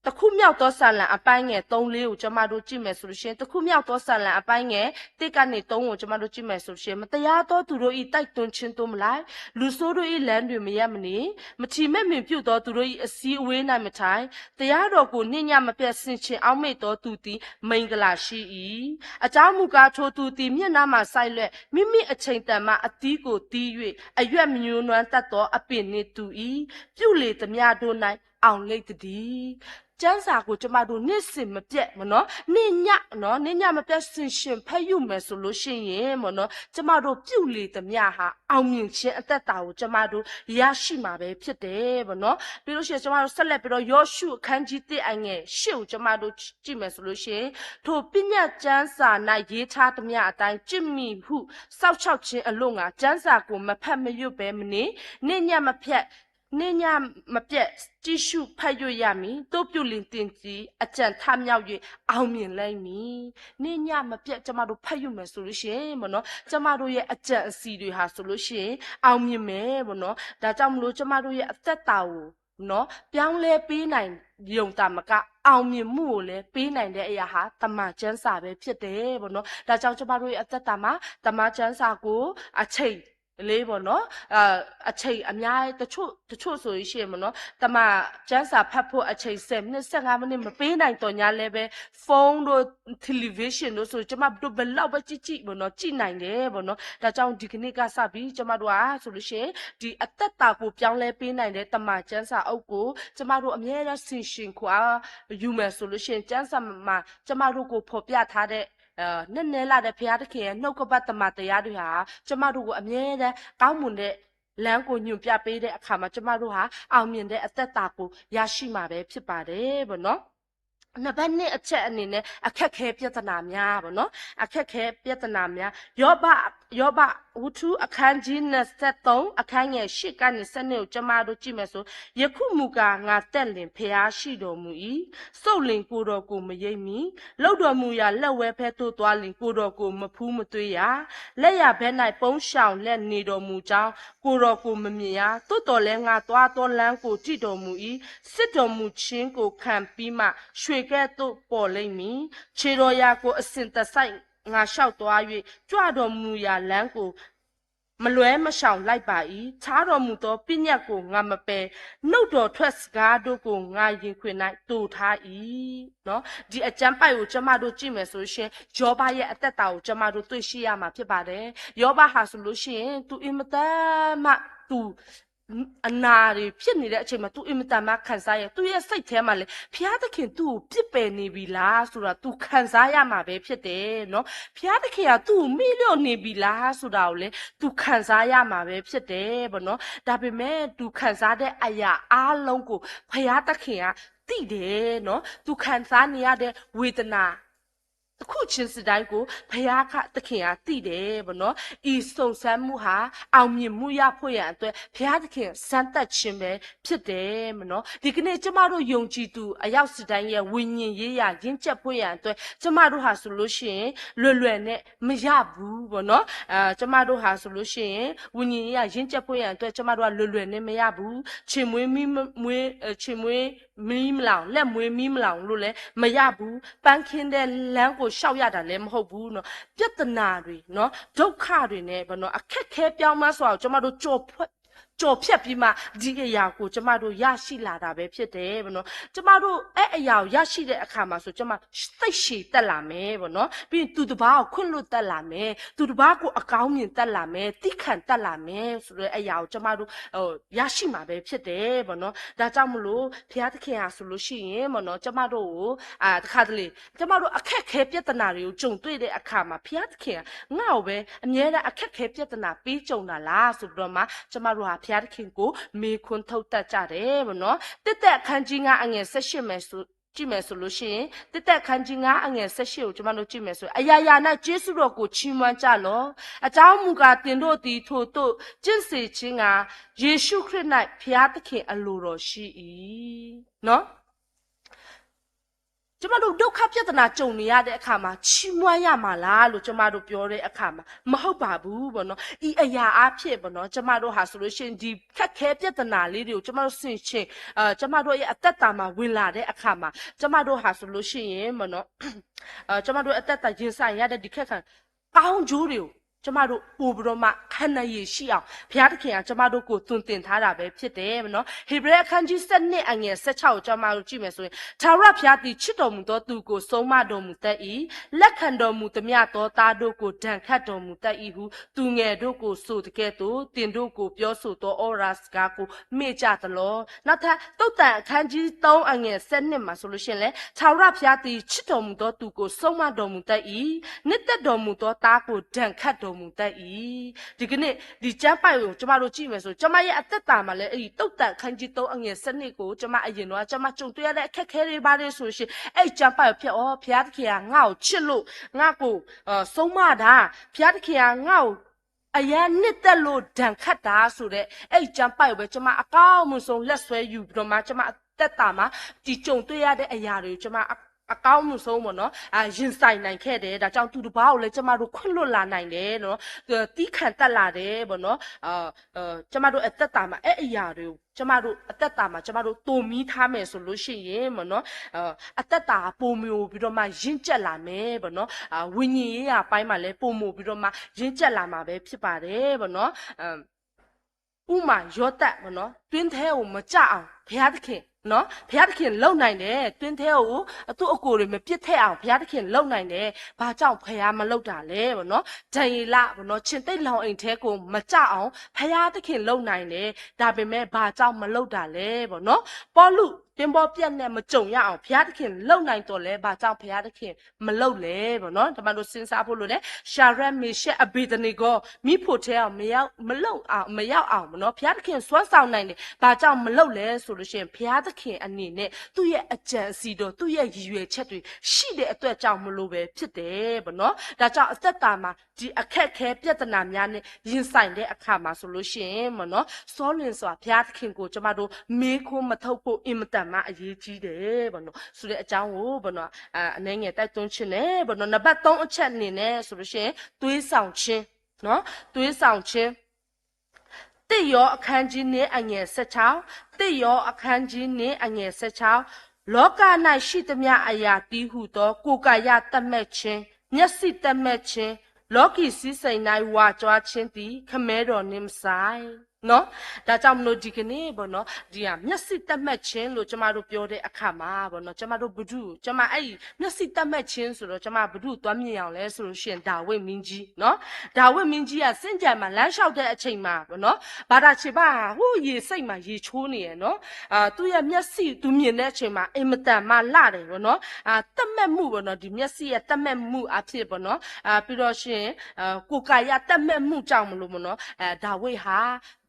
တခူၣ်မၠီၣ်တီစၢ်လၣ်အပၢ်ငဲၤ သုံးလေး အိၣ် ကၠမၤဒိၣ်ကံၣ်မဲာ်စိၤလိၤရှ့ၣ်, တခူၣ်မၠီၣ်တီစၢ်လၣ်အပၢ်ငဲၤ သ့ၣ်ကၣ်န့ၣ် သုံး အိၣ် ကၠမၤဒိၣ်ကံၣ်မဲာ်စိၤလိၤရှ့ၣ်, မတရားသောသူတို့၏ တိုက်တွန်းခြင်းသို့ မလိုက်၊ လူဆိုးတို့၏ လမ်းတွင် မရပ်မနေ၊ မထီမဲ့မြင်ပြုသောသူတို့၏ အစည်းအဝေး၌ မထိုင်၊ တရားတော်ကို နေ့ညမပြတ် ဆင်ခြင်အောက်မေ့သောသူသည် မင်္ဂလာရှိ၏။ အကြောင်းမူကား ထိုသူသည် မျက်နှာမှာ စိုက်လျက်၊ မိမိအချိန်တန်မှ အသီးကိုသီး၍ အရွက်မညှိးနွမ်းတတ်သော အပင်နှင့်တူ၏။ ပြုလေသမျှတို့၌ အောင်လိမ့်သတည်း. ကျမ်းစာကို ကျမတို့ နေ့စဉ်မပြတ် ပေါ့နော်, နေ့ည နော်, နေ့ညမပြတ် ဆင်ခြင်ဖတ်ယူမယ်ဆိုလို့ရှိရင် ပေါ့နော်, ကျမတို့ ပြုလေသမျှဟာ အောင်မြင်ခြင်းအသက်တာကို ကျမတို့ ရရှိမှာပဲဖြစ်တယ် ပေါ့နော်. ပြီးလို့ရှိရင် ကျမတို့ ဆက်လက်ပြီးတော့ ယောရှုအခန်းကြီးတစ် အငယ်ရှစ်ကို ကျမတို့ ကြည့်မယ်ဆိုလို့ရှိရင် ထိုပညတ်ကျမ်းစာ၌ ရေးထားသမျှအတိုင်း ကျင့်မည်ဟု စောင့်ရှောက်ခြင်းအလို့ငှာ ကျမ်းစာကို မဖတ်မရွတ်ဘဲမနေ၊ နေ့ညမပြတ် နေ့ညမပြတ် ကြည့်ရှုဖတ်ယူရမည်။ သို့ပြုလျှင်သင်သည် အကြံထမြောက်၍ အောင်မြင်လိမ့်မည်. နေ့ညမပြတ် ကျမတို့ ဖတ်ယူမယ်ဆိုလို့ရှိရင် ပေါ့နော်, ကျမတို့ရဲ့ အကြံအစည်တွေဟာဆိုလို့ရှိရင် အောင်မြင်မယ် ပေါ့နော်. ဒါကြောင့်မလို့ ကျမတို့ရဲ့ အသက်တာကို နော်, ပြောင်းလဲပေးနိုင်ရုံသာမက အောင်မြင်မှုကိုလည်း ပေးနိုင်တဲ့အရာဟာ သမ္မာကျမ်းစာပဲဖြစ်တယ် ပေါ့နော်. ဒါကြောင့် ကျမတို့ရဲ့ အသက်တာမှာ သမ္မာကျမ်းစာကို အချိန်လေး ပေါ့နော်, အချိန်အများ တချို့ တချို့ဆိုလို့ရှိရင် ပေါ့နော်, သမ္မာကျမ်းစာဖတ်ဖို့ အချိန် ဆယ်မိနစ် ဆယ့်ငါးမိနစ် မပေးနိုင်သော်ငြားလည်းပဲ ဖုန်းတို့ television တို့ဆို ကျမတို့ ဘယ်လောက်ပဲကြည့်ကြည့် ပေါ့နော်, ကြည့်နိုင်တယ် ပေါ့နော်. ဒါကြောင့် ဒီကနေ့ကစပြီး ကျမတို့ဟာဆိုလို့ရှိရင် ဒီအသက်တာကို ပြောင်းလဲပေးနိုင်တဲ့ သမ္မာကျမ်းစာအုပ်ကို ကျမတို့ အမြဲတမ်း ဆင်ခြင်ခွာယူမယ်ဆိုလို့ရှိရင် ကျမ်းစာမှာ ကျမတို့ကို ဖော်ပြထားတဲ့ အဲ နက်နဲလှတဲ့ ဘုရားသခင်ရဲ့ နှုတ်ကပတ်သမ္မာတရားတွေဟာ ကျမတို့ကို အမြဲတမ်း ကောင်းမွန်တဲ့လမ်းကို ညွှန်ပြပေးတဲ့အခါမှာ ကျမတို့ဟာ အောင်မြင်တဲ့အသက်တာကို ရရှိမှာပဲဖြစ်ပါတယ် ပေါ့နော်. နံပါတ်နှစ်အချက်အနေနဲ့ အခက်အခဲပြဿနာများ ပေါ့နော်, အခက်အခဲပြဿနာများ ယောဘ ယောဘ ဝတ္ထုအခန်းကြီး နှစ်ဆယ့်သုံး အခန်းငယ် ရှစ်ကနေ ဆယ့်နှစ်ကို ကျမတို့ ကြည့်မယ်ဆို ယခုမူကား ငါတက်လျှင် ဘုရားရှိတော်မူ၏။ ဆုတ်လျှင် ကိုယ်တော်ကို မရိပ်မိ။ လုပ်တော်မူရာ လက်ဝဲဘက်သို့ သွားလျှင် ကိုယ်တော်ကို မဖူးမသွေးရ။ လက်ျာဘက်၌ ပုန်းရှောင်လျက် နေတော်မူကြောင်း ကိုယ်တော်ကို မမြင်ရ။ သို့သော်လည်း ငါသွားသောလမ်းကို ကြည့်တော်မူ၏။ စစ်တော်မူခြင်းကို ခံပြီးမှ ရွှေကဲ့သို့ ပေါ်လိမ့်မည်။ ခြေတော်ရာကို အစဉ်တစိုက် ငါရှောက်သွား၍ ကြွတော်မူရာလမ်းကို မလွဲမရှောင်လိုက်ပါ၏။ ထားတော်မူသောပညတ်ကို ငါမပယ်။ နှုတ်တော်ထွက်စကားတို့ကို ငါရင်ခွင်၌ သိုထား၏နော်။ ဒီအကျမ်းပိုဒ်ကို ကျမတို့ကြည့်မယ်ဆိုရင် ယောဘရဲ့အသက်တာကို ကျမတို့တွေ့ရှိရမှာဖြစ်ပါတယ်။ ယောဘဟာဆိုလို့ရှိရင် သူအင်မတန်မှ သူ အနာတွေဖြစ်နေတဲ့အချိန်မှာ သူအင်မတန်မှခံစားရ သူ့ရဲ့စိတ်ထဲမှာလည်း ဘုရားသခင်သူ့ကိုပစ်ပယ်နေပြီလားဆိုတာ သူခံစားရမှာပဲဖြစ်တယ်နော်။ ဘုရားသခင်ကသူ့ကိုမေ့လျော့နေပြီလားဆိုတာကိုလည်း သူခံစားရမှာပဲဖြစ်တယ်ပေါ့နော်။ ဒါပေမဲ့ သူခံစားတဲ့အရာအားလုံးကို ဘုရားသခင်ကသိတယ်နော်။ သူခံစားနေရတဲ့ဝေဒနာ တစ်ခုချင်းစီတိုင်းကို ဘုရားသခင်ကသိတယ်ပေါ့နော်။ ဒီစုံစမ်းမှုဟာ အောင်မြင်မှုရဖို့ရန်အတွက် ဘုရားသခင်စမ်းသပ်ခြင်းပဲဖြစ်တယ်ပေါ့နော်။ ဒီကနေ့ ကျမတို့ယုံကြည်သူအယောက်စီတိုင်းရဲ့ ဝိညာဉ်ရေးရာရင့်ကျက်ဖို့ရန်အတွက် ကျမတို့ဟာဆိုလို့ရှိရင် လွယ်လွယ်နဲ့မရဘူးပေါ့နော်။ အဲ ကျမတို့ဟာဆိုလို့ရှိရင် ဝိညာဉ်ရေးရာရင့်ကျက်ဖို့ရန်အတွက် ကျမတို့ကလွယ်လွယ်နဲ့မရဘူး။ ခြေမွေးမီးမွေး အဲ ခြေမွေး မီးမလောင် လက်မွေးမီးမလောင်လို့လည်းမရဘူး။ ပန်းခင်းတဲ့လမ်းကိုလျှောက်ရတာလည်းမဟုတ်ဘူးနော်။ ပြဿနာတွေနော် ဒုက္ခတွေနဲ့ပေါ့နော် အခက်အခဲပေါင်းများစွာကို ကျမတို့ကျော်ဖြတ်ကျော်ဖြတ်ပြီးမှ ဒီအရာကိုကျမတို့ရရှိလာတာပဲဖြစ်တယ်ပေါ့နော်။ ကျမတို့အဲ့အရာကိုရရှိတဲ့အခါမှာဆို ကျမစိတ်ရှည်တက်လာမယ်ပေါ့နော်။ ပြီးရင်သူတစ်ပါးကိုခွင့်လွှတ်တတ်လာမယ်။ သူတစ်ပါးကိုအကောင်းမြင်တတ်လာမယ်။ သည်းခံတတ်လာမယ်ဆိုတဲ့အရာကိုကျမတို့ ဟို ရရှိမှာပဲဖြစ်တယ်ပေါ့နော်။ ဒါကြောင့်မလို့ ဘုရားသခင်ဟာဆိုလို့ရှိရင်ပေါ့နော် ကျမတို့ကို အာ တစ်ခါတလေ ကျမတို့အခက်အခဲပြဿနာတွေကိုကြုံတွေ့တဲ့အခါမှာ ဘုရားသခင်က ငါ့ကိုပဲအမြဲတမ်းအခက်အခဲပြဿနာပေးကြုံတာလားဆိုပြီးတော့မှ ကျမတို့ဟာဘုရားသခင်ကိုမေးခွန်းထုတ်တတ်ကြတယ်ပေါ့နော်။ တစ်သက်အခန်းကြီးငါးအငယ်ဆယ့်ရှစ်မယ်ဆို ကြည့်မယ်ဆိုလို့ရှိရင် တစ်သက်အခန်းကြီးငါးအငယ်ဆယ့်ရှစ်ကိုကျမတို့ကြည့်မယ်ဆိုရင် အရာရာ၌ကျေးဇူးတော်ကိုချီးမွမ်းကြလော့။ အကြောင်းမူကား သင်တို့သည်ထိုသို့ကျင့်စေခြင်းငှာ ယေရှုခရစ်၌ဘုရားသခင်အလိုတော်ရှိ၏နော်။ ကျမတို့ဒုက္ခပြဿနာကြုံနေရတဲ့အခါမှာ ချီးမွမ်းရမှာလားလို့ ကျမတို့ပြောတဲ့အခါမှာ မဟုတ်ပါဘူးပေါ့နော်။ ဒီအရာအားဖြင့်ပေါ့နော် ကျမတို့ဟာဆိုလို့ရှိရင် ဒီခက်ခဲပြဿနာလေးတွေကို ကျမတို့ဆင်ခြင် အဲ ကျမတို့ရဲ့အသက်တာမှာဝင်လာတဲ့အခါမှာ ကျမတို့ဟာဆိုလို့ရှိရင်ပေါ့နော် အဲ ကျမတို့အသက်တာရင်ဆိုင်ရတဲ့ဒီခက်ခဲ ကောင်းကျိုးတွေကို ကျမတို့ပိုပြီးတော့မှခံနိုင်ရည်ရှိအောင် ဘုရားသခင်ကကျမတို့ကိုသွန်သင်ထားတာပဲဖြစ်တယ်ပေါ့နော်။ ဟေဘရဲအခန်းကြီးဆယ့်နှစ်အငယ်ဆယ့်ခြောက်ကိုကျမတို့ကြည့်မယ်ဆိုရင် ထာဝရဘုရားသည်ချစ်တော်မူသောသူကိုဆုံးမတော်မူတတ်၏။ လက်ခံတော်မူသမျှသောသားတို့ကိုဒဏ်ခတ်တော်မူတတ်၏ဟု သူငယ်တို့ကိုဆိုသကဲ့သို့ သင်တို့ကိုပြောဆိုသောဩဝါဒစကားကိုမေ့ကြသလော။ နောက်ထပ်သုတ်တန်အခန်းကြီးသုံးအငယ်ဆယ့်နှစ်မှာဆိုလို့ရှိရင်လည်း ထာဝရဘုရားသည်ချစ်တော်မူသောသူကိုဆုံးမတော်မူတတ်၏။ နှစ်သက်တော်မူသောသားကိုဒဏ်ခတ်တော်မူတတ်၏။ ဒီကနေ့ဒီကျမ်းပိုဒ်ကိုကျမတို့ကြည့်မယ်ဆို ကျမရဲ့အသက်တာမှာလည်း သုတ်တန်အခန်းကြီးသုံးအငယ်ဆယ့်နှစ်ကို ကျမအရင်တော့ ကျမကြုံတွေ့ရတဲ့အခက်အခဲတွေဘာတွေဆိုလို့ရှိရင် အဲဒီကျမ်းပိုဒ်ကိုဖတ်အီၤ ဘုရားသခင်ကငါ့ကိုချစ်လို့ ငါ့ကို ဆုံးမတာ ဘုရားသခင်ကငါ့ကို အရမ်းနှစ်သက်လို့ဒဏ်ခတ်တာဆိုတဲ့ အဲဒီကျမ်းပိုဒ်ကိုပဲ ကျမအကောင်းမွန်ဆုံးလက်စွဲယူပြီးတော့မှ ကျမအသက်တာမှာ ဒီကြုံတွေ့ရတဲ့အရာတွေကို ကျမအကောင်းမွန်ဆုံးပေါ့နော် ရင်ဆိုင်နိုင်ခဲ့တယ်။ ဒါကြောင့်သူတစ်ပါးကိုလည်း ကျမတို့ခွင့်လွှတ်လာနိုင်တယ်နော်။ သည်းခံတတ်လာတယ်ပေါ့နော်။ ကျမတို့အသက်တာမှာ အဲအရာတွေကို ကျမတို့အသက်တာမှာ ကျမတို့သိုမှီထားမယ်ဆိုလို့ရှိရင်ပေါ့နော် အသက်တာပိုမိုပြီးတော့မှရင့်ကျက်လာမယ်ပေါ့နော်။ ဝိညာဉ်ရေးရာပိုင်းမှာလည်းပိုမိုပြီးတော့မှရင့်ကျက်လာမှာပဲဖြစ်ပါတယ်ပေါ့နော်။ ဥပမာ ယောသပ်ပေါ့နော် တွင်းထဲကိုမကျအောင် ဘုရားသခင်နော် ဘုရားသခင်လုပ်နိုင်တယ်။ တွင်းထဲကို အသူ့အကိုယ်တွေမပစ်ထည့်အောင် ဘုရားသခင်လုပ်နိုင်တယ်။ ဘာကြောင့်ဘုရားမလုပ်တာလဲပေါ့နော်။ ဒံယေလပေါ့နော် ခြင်္သေ့လောင်အိမ်ထဲကိုမကျအောင် ဘုရားသခင်လုပ်နိုင်တယ်။ ဒါပေမဲ့ဘာကြောင့်မလုပ်တာလဲပေါ့နော်။ ပေါလု သင်္ဘောပျက်နဲ့မကြုံရအောင် ဘုရားသခင်လုပ်နိုင်သော်လည်း ဘာကြောင့်ဘုရားသခင်မလုပ်လဲပေါ့နော်။ ကျမတို့စဉ်းစားဖို့လိုတယ်။ ရှားရတ် မေရှက် အဘေဒနေဂေါ မီးဖိုထဲအောင်မရောက်မလုပ်အောင်မရောက်အောင်ပေါ့နော် ဘုရားသခင်စွမ်းဆောင်နိုင်တယ်။ ဘာကြောင့်မလုပ်လဲဆိုလို့ရှိရင် ဘုရားသခင်အနေနဲ့သူ့ရဲ့အကြံအစည်တော့ သူ့ရဲ့ရည်ရွယ်ချက်တွေရှိတဲ့အတွက်ကြောင့်မလို့ပဲဖြစ်တယ်ပေါ့နော်။ ဒါကြောင့်အသက်တာမှာ ဒီအခက်အခဲပြဿနာများနဲ့ရင်ဆိုင်တဲ့အခါမှာဆိုလို့ရှိရင်ပေါ့နော် စောလင်စွာဘုရားသခင်ကိုကျမတို့မေးခွန်းမထုတ်ဖို့အင်မတန်မှအရေးကြီးတယ်ပေါ့နော် ဆိုတဲ့အကြောင်းကိုပေါ့နော် အနည်းငယ်တိုက်တွန်းချင်တယ်ပေါ့နော်။ နံပါတ်သုံးအချက်အနေနဲ့ဆိုလို့ရှိရင် သွေးဆောင်ခြင်းနော် သွေးဆောင်ခြင်း တစ်ယောဟန်အခန်းကြီးနှစ်အငယ်ဆယ့်ခြောက် တစ်ယောဟန်အခန်းကြီးနှစ်အငယ်ဆယ့်ခြောက် လောက၌ရှိသမျှအရာတည်းဟူသောကိုယ်ကာယသတ်မှတ်ခြင်းမျက်စိသတ်မှတ်ခြင်းလောကီစည်းစိမ်၌ဝါကြွားခြင်းသည်ခမဲတော်နှင့်မဆိုင်နော်။ ဒါကြောင့်မလို့ဒီကနေ့ပေါ့နော် ဒီဟာမျက်စိသတ်မှတ်ခြင်းလို့ကျမတို့ပြောတဲ့အခါမှာပေါ့နော် ကျမတို့ဘုဒု ကျမအဲ့မျက်စိသတ်မှတ်ခြင်းဆိုတော့ကျမဘုဒုသွားမြင်အောင်လဲဆိုလို့ရှိရင်ဒါဝိဒ်မင်းကြီးနော်။ ဒါဝိဒ်မင်းကြီးကစင်ကြံမှာလမ်းလျှောက်တဲ့အချိန်မှာပေါ့နော် ဘာသာခြေဘဟိုးရေစိတ်မှာရေချိုးနေရနော်။ သူ့ရဲ့မျက်စိသူမြင်တဲ့အချိန်မှာအင်မတန်မှလှတယ်ပေါ့နော်။ သတ်မှတ်မှုပေါ့နော် ဒီမျက်စိရဲ့သတ်မှတ်မှုအဖြစ်ပေါ့နော် ပြီးတော့ရှင် ကိုယ်ကာယသတ်မှတ်မှုကြောင့်မလို့ပေါ့နော် ဒါဝိဒ်ဟာ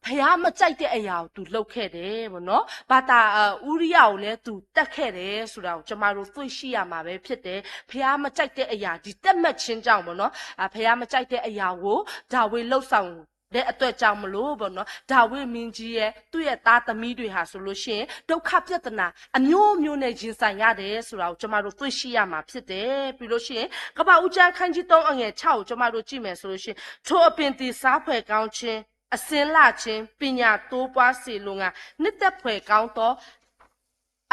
ဘုရားမကြိုက်တဲ့အရာကိုသူလုပ်ခဲ့တယ်ပေါ့နော်။ ဘာသာ အူရိယကိုလည်းသူသတ်ခဲ့တယ်ဆိုတာကိုကျမတို့တွေ့ရှိရမှာပဲဖြစ်တယ်။ ဘုရားမကြိုက်တဲ့အရာ ဒီသတ်မှတ်ခြင်းကြောင့်ပေါ့နော် ဘုရားမကြိုက်တဲ့အရာကိုဒါဝိဒ်လုပ်ဆောင်တဲ့အတွက်ကြောင့်မလို့ပေါ့နော် ဒါဝိဒ်မင်းကြီးရဲ့ သူ့ရဲ့သားသမီးတွေဟာဆိုလို့ရှိရင်ဒုက္ခပြဿနာအမျိုးမျိုးနဲ့ရင်ဆိုင်ရတယ်ဆိုတာကိုကျမတို့တွေ့ရှိရမှာဖြစ်တယ်။ ပြီးလို့ရှိရင်ကပ္ပဦးကျမ်းအခန်းကြီးသုံးအငယ်ခြောက်ကိုကျမတို့ကြည့်မယ်ဆိုလို့ရှိရင် ထိုအပင်သည်စားဖွယ်ကောင်းခြင်း အဆင်းလှခြင်း ပညာတိုးပွားစေလိုငှာ နှစ်သက်ဖွယ်ကောင်းသော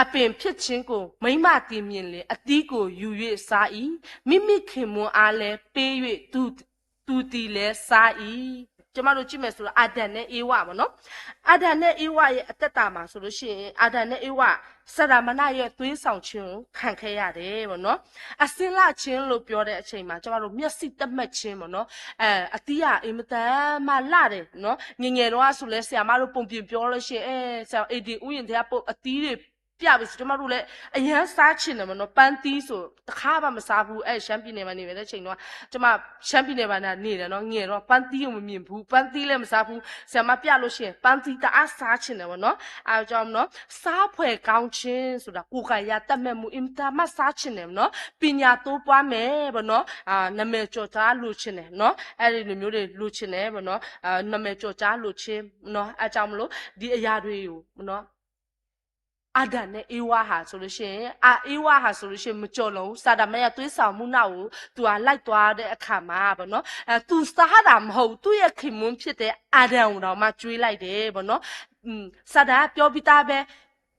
အပင်ဖြစ်ခြင်းကို မိန်းမသည်မြင်လျှင် အသီးကိုယူ၍စား၏။ မိမိခင်ပွန်းအားလည်းပေး၍ သူ သူသည်လည်းစား၏။ ကျမတို့ကြည့်မယ်ဆိုတော့ အာဒံနဲ့ဧဝပေါ့နော်။ အာဒံနဲ့ဧဝရဲ့အသက်တာမှာဆိုလို့ရှိရင် အာဒံနဲ့ဧဝ စာတမဏေရဲ့သွေးဆောင်ခြင်းကိုခံခဲ့ရတယ်ပေါ့နော်။ အဆင်းလှခြင်းလို့ပြောတဲ့အချိန်မှာ ကျမတို့မျက်စိသတ်မှတ်ခြင်းပေါ့နော် အဲအသီးကအင်မတန်မှလှတယ်နော်။ ငယ်ငယ်တော့ဆိုလဲဆရာမတို့ပုံပြင်ပြောလို့ရှိရင်အဲဆရာအေဒီဥယျာဉ်ထဲကအသီးတွေပြပြီဆိုကျမတို့လည်းအရမ်းစားချင်တယ်ပေါ့နော်။ ပန်းသီးဆိုတစ်ခါမှမစားဘူး အဲရှမ်းပြည်နယ်မှာနေတဲ့အချိန်တော့ ကျမရှမ်းပြည်နယ်မှာနေတယ်နော် ငယ်တော့ပန်းသီးကိုမမြင်ဘူး ပန်းသီးလည်းမစားဘူး ဆရာမပြလို့ရှိရင်ပန်းသီးတအားစားချင်တယ်ပေါ့နော်။ အဲကြောင့်နော် စားဖွယ်ကောင်းခြင်းဆိုတာကိုယ်ကာယသတ်မှတ်မှုအင်မတန်မှစားချင်တယ်ပေါ့နော်။ ပညာတိုးပွားမယ်ပေါ့နော် အာနာမည်ကျော်ကြားလိုချင်တယ်နော် အဲ့ဒီလိုမျိုးတွေလိုချင်တယ်ပေါ့နော်။ အာနာမည်ကျော်ကြားလိုခြင်းနော် အဲကြောင့်မလို့ဒီအရာတွေကိုနော် အာဒံနဲ့ ဧဝါဟာဆိုလို့ရှိရင် အာ ဧဝါဟာဆိုလို့ရှိရင် မကျော်လွန်ဘူး။ စာတမန်ရဲ့သွေးဆောင်မှုနောက်ကို သူကလိုက်သွားတဲ့အခါမှာပေါ့နော် အဲ သူစားတာမဟုတ်ဘူး။ သူ့ရဲ့ခင်ပွန်းဖြစ်တဲ့အာဒံကိုတောင်မှကျွေးလိုက်တယ်ပေါ့နော်။ စာတန်ကပြောပြီးသားပဲ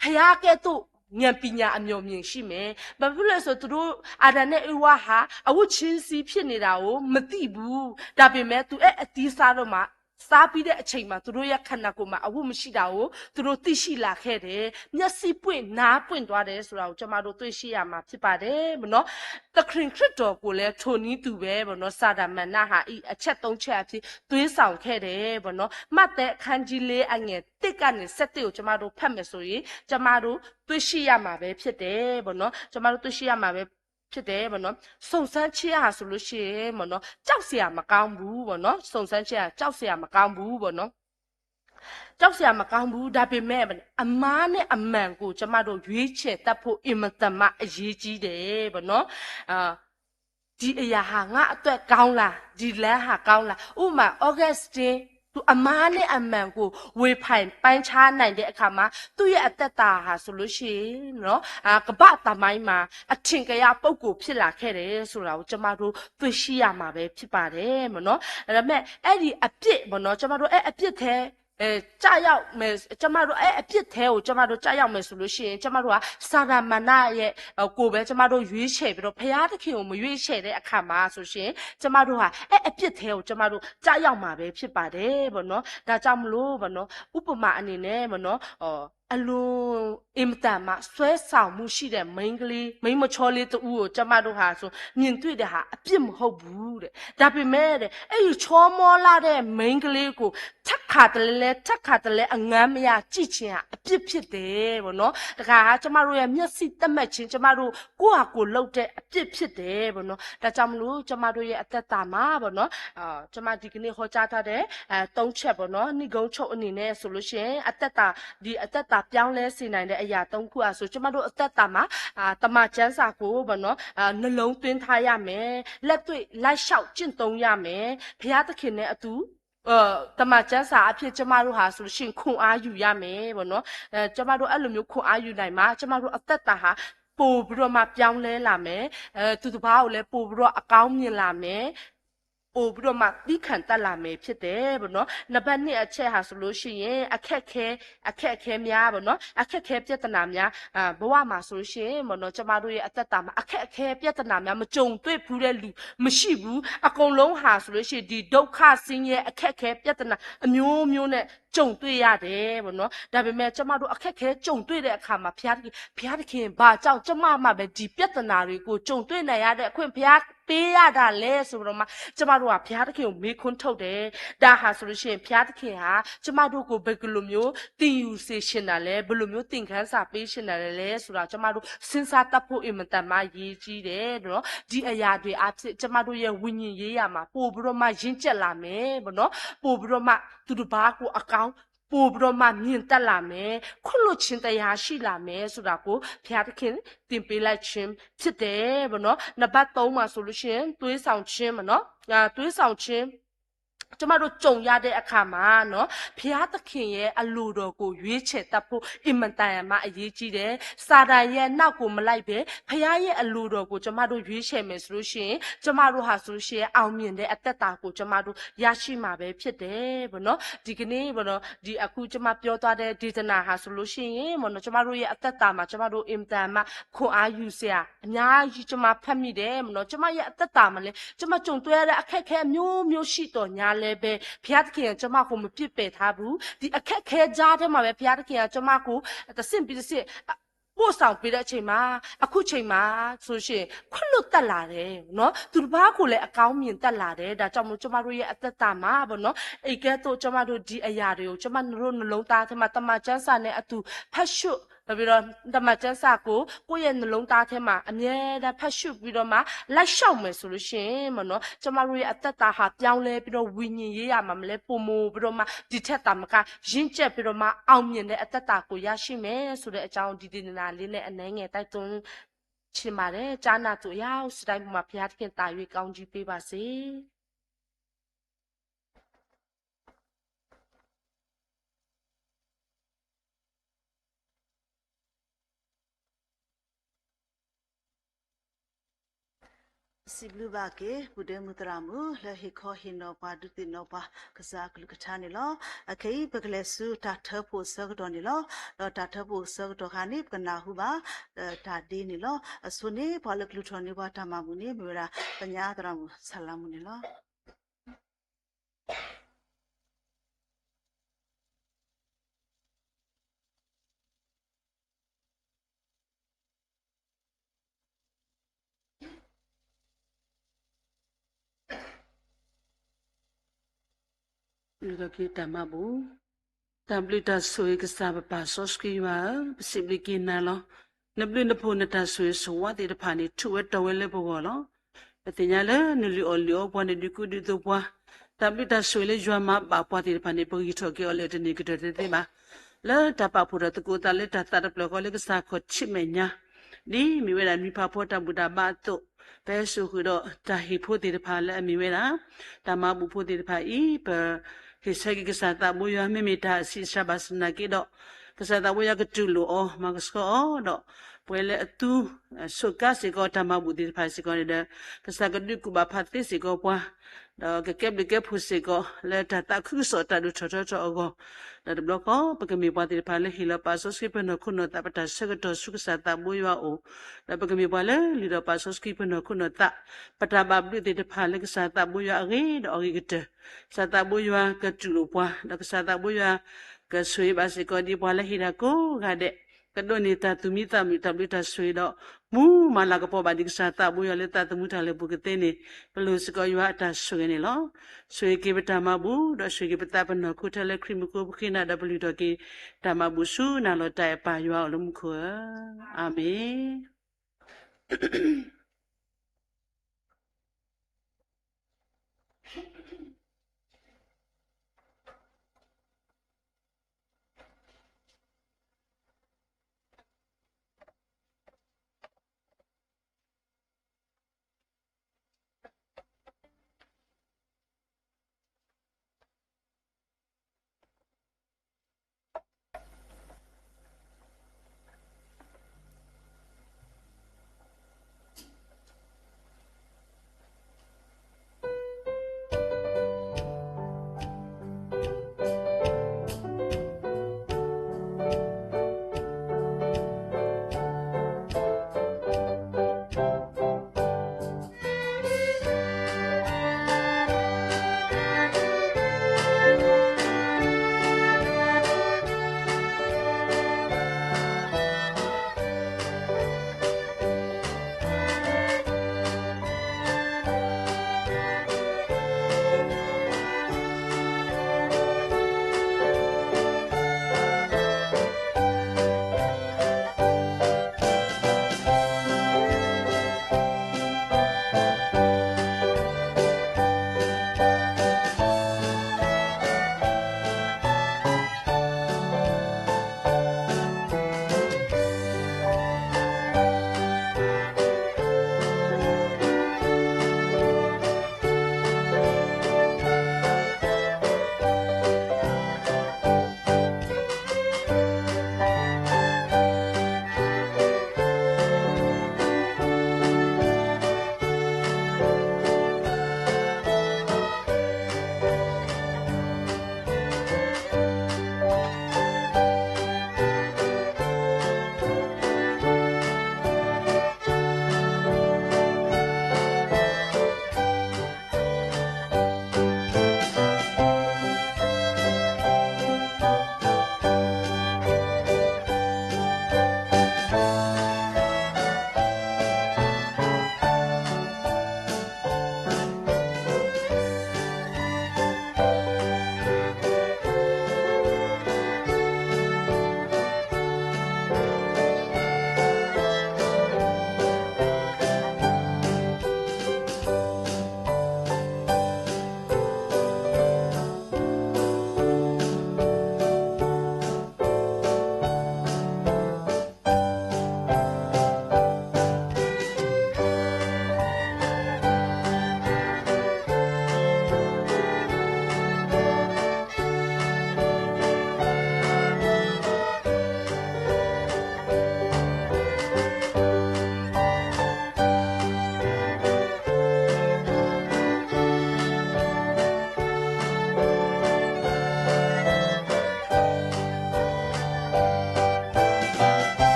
ဖခင်ကဲ့သို့ ဉာဏ်ပညာအမျှော်မြင်ရှိမယ်။ ဘာဖြစ်လို့လဲဆိုတော့ သူတို့ အာဒံနဲ့ဧဝါဟာ အဝတ်ချင်းစီဖြစ်နေတာကို မသိဘူး။ ဒါပေမဲ့ သူအဲ့အသီးစားတော့မှ စားပြီးတဲ့အချိန်မှာ သူတို့ရဲ့ခန္ဓာကိုယ်မှာ အဝတ်မရှိတာကို သူတို့သိရှိလာခဲ့တယ်။ မျက်စိပွင့် နားပွင့်သွားတယ်ဆိုတာကို ကျွန်မတို့တွေ့ရှိရမှာဖြစ်ပါတယ်ပေါ့နော်။ သခင်ခရစ်တော်ကိုလည်း ထိုနည်းတူပဲပေါ့နော်။ စာတမန်ဟာ အချက်သုံးချက်အဖြစ် သွေးဆောင်ခဲ့တယ်ပေါ့နော်။ မဿဲအခန်းကြီးလေး အငယ်တစ်ကနေ ဆယ့်တစ်ကို ကျွန်မတို့ဖတ်မယ်ဆိုရင် ကျွန်မတို့တွေ့ရှိရမှာပဲဖြစ်တယ်ပေါ့နော်။ ကျွန်မတို့တွေ့ရှိရမှာပဲဖြစ်တယ်ပေါ့နော်။ စုံစမ်းခြင်းဟာဆိုလို့ရှိရင်ပေါ့နော် ကြောက်စရာမကောင်းဘူးပေါ့နော်။ စုံစမ်းခြင်းဟာ ကြောက်စရာမကောင်းဘူးပေါ့နော်။ ကြောက်စရာမကောင်းဘူး။ ဒါပေမဲ့ အမှားနဲ့အမှန်ကို ကျွန်မတို့ရွေးချယ်တတ်ဖို့ အင်မတန်မှအရေးကြီးတယ်ပေါ့နော်။ အာ ဒီအရာဟာငါ့အတွက်ကောင်းလား၊ ဒီလမ်းဟာကောင်းလား။ ဥပမာ Augustine သူအမှားနဲ့အမှန်ကို ဝေဖန်ပိုင်းခြားနိုင်တဲ့အခါမှာ သူ့ရဲ့အသက်တာဟာဆိုလို့ရှိရင်နော် အာ ကမ္ဘာ့သမိုင်းမှာ အထင်ကရပုဂ္ဂိုလ်ဖြစ်လာခဲ့တယ်ဆိုတာကို ကျွန်မတို့တွေ့ရှိရမှာပဲဖြစ်ပါတယ်ပေါ့နော်။ ဒါပေမဲ့ အဲ့ဒီအပြစ်ပေါ့နော် ကျွန်မတို့အဲ့အပြစ်ထဲ အဲ ကျရောက်မယ် ကျွန်မတို့အဲ့အပြစ်ထဲကို ကျွန်မတို့ကျရောက်မယ်ဆိုလို့ရှိရင် ကျွန်မတို့ကစာတမန်ရဲ့ကိုယ်ပဲ ကျွန်မတို့ရွေးချယ်ပြီးတော့ ဘုရားသခင်ကိုမရွေးချယ်တဲ့အခါမှာဆိုရှင် ကျွန်မတို့ဟာအဲ့အပြစ်ထဲကို ကျွန်မတို့ကျရောက်မှာပဲဖြစ်ပါတယ်ပေါ့နော်။ ဒါကြောင့်မလို့ပေါ့နော် ဥပမာအနေနဲ့ပေါ့နော် အလွန်အင်မတန်မှစွဲဆောင်မှုရှိတဲ့မိန်းကလေး မိန်းမချောလေးတစ်ဦးကို ကျွန်မတို့ဟာဆိုမြင်တွေ့တဲ့ဟာအပြစ်မဟုတ်ဘူးတဲ့။ ဒါပေမဲ့တဲ့ အဲ့ဒီချောမောလှတဲ့မိန်းကလေးကို ထပ်ခါတလဲလဲ ထပ်ခါတလဲအငမ်းမရကြည့်ခြင်းဟာအပြစ်ဖြစ်တယ်ပေါ့နော်။ တခါ ကျွန်မတို့ရဲ့မျက်စိတမတ်ခြင်း ကျွန်မတို့ကိုယ့်ဟာကိုယ်လုပ်တဲ့အပြစ်ဖြစ်တယ်ပေါ့နော်။ ဒါကြောင့်မလို့ ကျွန်မတို့ရဲ့အသက်တာမှာပေါ့နော် အာ ကျွန်မဒီကနေ့ဟောကြားထားတဲ့ အဲ သုံးချက်ပေါ့နော်။ နိဂုံးချုပ်အနေနဲ့ဆိုလို့ရှိရင် အသက်တာ ဒီအသက်တာပြောင်းလဲစေနိုင်တဲ့အရာသုံးခုအဆို ကျွန်မတို့အသက်တာမှာ အာ တမန်ကျမ်းစာကိုပေါ့နော် အာ နှလုံးသွင်းထားရမယ်။ လက်တွေ့လိုက်လျှောက်ကျင့်သုံးရမယ်။ ဘုရားသခင်နဲ့အတူ အဲ တမန်ကျမ်းစာအဖြစ် ကျွန်မတို့ဟာဆိုလို့ရှိရင် ခွန်အားယူရမယ်ပေါ့နော်။ အဲ ကျွန်မတို့အဲ့လိုမျိုးခွန်အားယူနိုင်မှ ကျွန်မတို့အသက်တာဟာ ပိုပြီးတော့မှပြောင်းလဲလာမယ်။ အဲ သူတစ်ပါးကိုလည်းပိုပြီးတော့အကောင်းမြင်လာမယ်။ ပိုပြီးတော့မှသည်းခံတတ်လာမယ်ဖြစ်တယ်ပေါ့နော်။ နံပါတ်နှစ်အချက်ဟာဆိုလို့ရှိရင် အခက်အခဲ အခက်အခဲများပေါ့နော်။ အခက်အခဲပြဿနာများ အာ ဘဝမှာဆိုလို့ရှိရင်ပေါ့နော် ကျွန်မတို့ရဲ့အသက်တာမှာအခက်အခဲပြဿနာများ မကြုံတွေ့ဖူးတဲ့လူမရှိဘူး။ အကုန်လုံးဟာဆိုလို့ရှိရင် ဒီဒုက္ခဆင်းရဲအခက်အခဲပြဿနာအမျိုးမျိုးနဲ့ကြုံတွေ့ရတယ်ပေါ့နော်။ ဒါပေမဲ့ ကျွန်မတို့အခက်အခဲကြုံတွေ့တဲ့အခါမှာ ဘုရားသခင် ဘုရားသခင် ဘာကြောင့်ကျွန်မမှာပဲဒီပြဿနာတွေကိုကြုံတွေ့နိုင်ရတဲ့အခွင့်ဘုရားပေးရတာလဲဆိုပြီးတော့မှ ကျွန်မတို့ကဘုရားသခင်ကိုမေးခွန်းထုတ်တယ်။ ဒါဟာဆိုလို့ရှိရင် ဘုရားသခင်ဟာကျွန်မတို့ကိုဘယ်လိုမျိုးသင်ယူစေချင်တာလဲ၊ ဘယ်လိုမျိုးသင်ခန်းစာပေးချင်တာလဲဆိုတာ ကျွန်မတို့စဉ်းစားတတ်ဖို့အင်မတန်မှအရေးကြီးတယ်နော်။ ဒီအရာတွေအားဖြင့် ကျွန်မတို့ရဲ့ဝိညာဉ်ရေးရာမှာပိုပြီးတော့မှရင့်ကျက်လာမယ်ပေါ့နော်။ ပိုပြီးတော့မှသူတစ်ပါးကိုအကောင်း ပိုပြီးတော့မှမြင်တတ်လာမယ်။ ခွင့်လွှတ်ခြင်းတရားရှိလာမယ်ဆိုတာကို ဘုရားသခင်တင်ပေးလိုက်ခြင်းဖြစ်တယ်ပေါ့နော်။ နံပါတ်သုံးမှာဆိုလို့ရှိရင် သွေးဆောင်ခြင်းပေါ့နော်။ အာ သွေးဆောင်ခြင်း ကျွန်မတို့ကြုံရတဲ့အခါမှာနော် ဘုရားသခင်ရဲ့အလိုတော်ကိုရွေးချယ်တတ်ဖို့အင်မတန်မှအရေးကြီးတယ်။ စာတန်ရဲ့နောက်ကိုမလိုက်ပဲ ဘုရားရဲ့အလိုတော်ကိုကျွန်မတို့ရွေးချယ်မယ်ဆိုလို့ရှိရင် ကျွန်မတို့ဟာဆိုလို့ရှိရင် အောင်မြင်တဲ့အသက်တာကိုကျွန်မတို့ရရှိမှာပဲဖြစ်တယ်ပေါ့နော်။ ဒီကနေ့ပေါ့နော် ဒီအခုကျွန်မပြောသွားတဲ့ဒေသနာဟာဆိုလို့ရှိရင်ပေါ့နော် ကျွန်မတို့ရဲ့အသက်တာမှာ ကျွန်မတို့အင်မတန်မှခွန်အားယူစရာအများကြီးကျွန်မဖတ်မိတယ်ပေါ့နော်။ ကျွန်မရဲ့အသက်တာမှာလည်း ကျွန်မကြုံတွေ့ရတဲ့အခက်အခဲအမျိုးမျိုးရှိသော်ငြားလည်းပဲ ဘုရားသခင်ကကျွန်မကိုမပစ်ပယ်ထားဘူး။ ဒီအခက်အခဲကြားထဲမှာပဲ ဘုရားသခင်ကကျွန်မကိုတဆင့်ပြီးတဆင့် ပို့ဆောင်ပေးတဲ့အချိန်မှာ အခုချိန်မှာဆိုရှင် ခွင့်လွှတ်တတ်လာတယ်နော်။ သူတစ်ပါးကိုလည်းအကောင်းမြင်တတ်လာတယ်။ ဒါကြောင့်မို့ ကျွန်မတို့ရဲ့အသက်တာမှာပေါ့နော် အကဲသို့ကျွန်မတို့ဒီအရာတွေကို ကျွန်မတို့နှလုံးသားထဲမှာ တမန်ကျမ်းစာနဲ့အတူဖတ်ရှု ပြီးတော့ တမန်ကျမ်းစာကို ကိုယ့်ရဲ့နှလုံးသားထဲမှာ အမြဲတမ်းဖတ်ရှုပြီးတော့မှ လိုက်လျှောက်မယ်ဆိုလို့ရှိရင်ပေါ့နော် ကျွန်မတို့ရဲ့အသက်တာဟာပြောင်းလဲပြီးတော့ ဝိညာဉ်ရေးရာမှာလည်း ပိုမိုပြီးတော့မှ ဒီထက်သာမက ရင့်ကျက်ပြီးတော့မှ အောင်မြင်တဲ့အသက်တာကိုရရှိမယ်ဆိုတဲ့အကြောင်း ဒီဒေသနာလေးနဲ့ အနည်းငယ်တိုက်တွန်းချင်ပါတယ်။ ကြားနာသူအယောက်တိုင်းပေါ်မှာ ဘုရားသခင်သာ၍ ကောင်းကြီးပေးပါစေ။ စံးဘျုးဘၣ်က့ၤ ပုၢ်ဒဲမုၣ်သရၣ်မုၣ် လၢဟ့ၣ်ခီဟ့ၣ်နီၤပှၤ ဒုးသ့ၣ်နီၣ်ပှၤ ကစၢ်အကလုၢ်ကထါန့ၣ်လီၤ. အခဲအံၤ ပကလဲၤဆူတၢ်ထၢဖှိၣ်အဆၢကတီၢ်န့ၣ်လီၤ. ဒီးတၢ်ထၢဖှိၣ်အဆၢကတီၢ်ခါန့ၣ် ပကနၢ်ဟူဘၣ် တၢ်ဒ့န့ၣ်လီၤ. အဆိန့ၣ် ပှၤလၢကလူၤထီၣ်န့ၢ်ပှၤတၢ်မၤဘူၣ်န့ၣ် မ့ၢ်ဝဲဒၣ် ပညါသရၣ်မုၣ် ဆၣ်လါမူန့ၣ်လီၤ. တၢ်မၤဘူၣ်, တၢ်ဘျုးတၢ်ဆိၣ်ဂ့ၤကစၢ်ပပၢ်စီဆှံယွၤဧၢ, ပစံးဘျုးက့ၤနၤလီၤ. နဘျုးနဖှိၣ်နတၢ်ဆိၣ်ဂ့ၤဆိၣ်ဝါသ့ၣ်တဖၣ်န့ၣ် ထူးဝဲတီၤဝဲလၢပဂီၢ်လီၤ. ပသ့ၣ်ညါလၢနလုၢ်အီၣ်လုၢ်အီပှၤ နဒုးကူဒုးသိးပှၤ, တၢ်ဘျုးတၢ်ဆိၣ်ဂ့ၤလၢယွၤမၤဘၣ်ပှၤသ့ၣ်တဖၣ်န့ၣ် ပဂံၢ်ထီၣ်က့ၤအီၤလၢတန့ၢ်ကတၢၢ်တသ့ဘၣ်. လၢတၢ်ပာ်ဖှိၣ်ထီၣ်သကိးသးလၢတၢ်သးတဖျၢၣ်ဃီလၢကစၢ်ခီၣ်ထံးမဲာ်ညါ ဒ်မ့ၢ်ဝဲဒၣ်မံၤဖးဖီတၢ်ဘူၣ်တၢ်ဘါအသိး, ပဟဲစိာ်ဃုာ်ဒီးတၢ်ဟ့ၣ်ဖိသ့ၣ်တဖၣ်လၢအမ့ၢ်ဝဲဒၣ် တၢ်မၤဘူၣ်ဖိသ့ၣ်တဖၣ်အံၤ, ပဟ့ၣ်ဆၢက့ၤကစၢ်သးဘိယွၤ မ့မ့ၢ်တၢ်ဆံးစှၤဘၣ်ဆၣ်သနာ်က့ဒီး, ကစၢ်သးဘိယွၤကတူၢ်လိာ်အီၤ မၤကဆှီအီၤဒီး ပှဲၤလၢအသူ ဆိးကါစ့ၢ်ကီးတၢ်မၤဘူၣ်သ့ၣ်တဖၣ်စ့ၢ်ကီးန့ၣ်ဒီး, ကစၢ်ကဒုးကူၣ်ဘၣ်ဖးသ့စ့ၢ်ကီးပှၤ ဒီးကကဲဘျုးကဲဖှိၣ်စ့ၢ်ကီး လၢတၢ်သးခုကစီၣ်တၢ်ဒိၣ်ထီၣ်ထီထီၣ်အဂီၢ်, ဒီးတဘျီဃီ ပကမ့ၢ်ပှၤသ့ၣ်တဖၣ်လၢဟ့ၣ်လီၤပာ်စီဆှံပနီၢ်ခိနီၢ်သး ပတၢ်ဆၢကတီၢ်ဆူကစၢ်သးဘိယွၤအအိၣ်, ဒီးပကမ့ၢ်ပှၤလၢလုၢ်ထီၣ်ပာ်စီဆှံပနီၢ်ခိနီၢ်သး, ပတၢ်ဘၣ်ဘျုးသ့ၣ်တဖၣ်လၢကစၢ်သးဘိယွၤအဂ့ၤဒီးအဂ့ၤကတၢၢ်, ကစၢ်သးဘိယွၤကတူၢ်လိာ်ပှၤ, ဒီးကစၢ်သးဘိယွၤ ကဆိၣ်ဂ့ၤဘၣ်စ့ၢ်ကီးဒ်ပှၤလၢဟ့ၣ်တၢ်ကိးဂၤဒဲး, ကဒိးန့ၢ်တၢ်သူၣ်မံသးမုာ် တၢ်ဘျုးတၢ်ဆိၣ်ဂ့ၤဒီး မူမၤလၤကပီၤဘၣ်ဒံးကစၢ်သးဘိယွၤလၢသးသမူတၢ်လၢာ်ပူၤကသ့န့ၣ်, ပလိၣ်စ့ၢ်ကီးယွၤအတၢ်ဆိၣ်ဂ့ၤန့ၣ်လီၤ. ဆိၣ်ဂ့ၤက့ၤပတၢ်မၤဘူၣ် ဒီးဆိၣ်ဂ့ၤက့ၤပသးပနီၢ်ခိထဲလၢခရံာ်မူခိၣ် ပဃ့နၤဒီးပလုၢ်ထီၣ်က့ၤ တၢ်မၤဘူၣ်ဆူနၤလီၤတၢ်အဲၣ်ပၢ်ယွၤအအိၣ်လၢမူခိၣ်ဧၢ, အၤမ့ၣ်.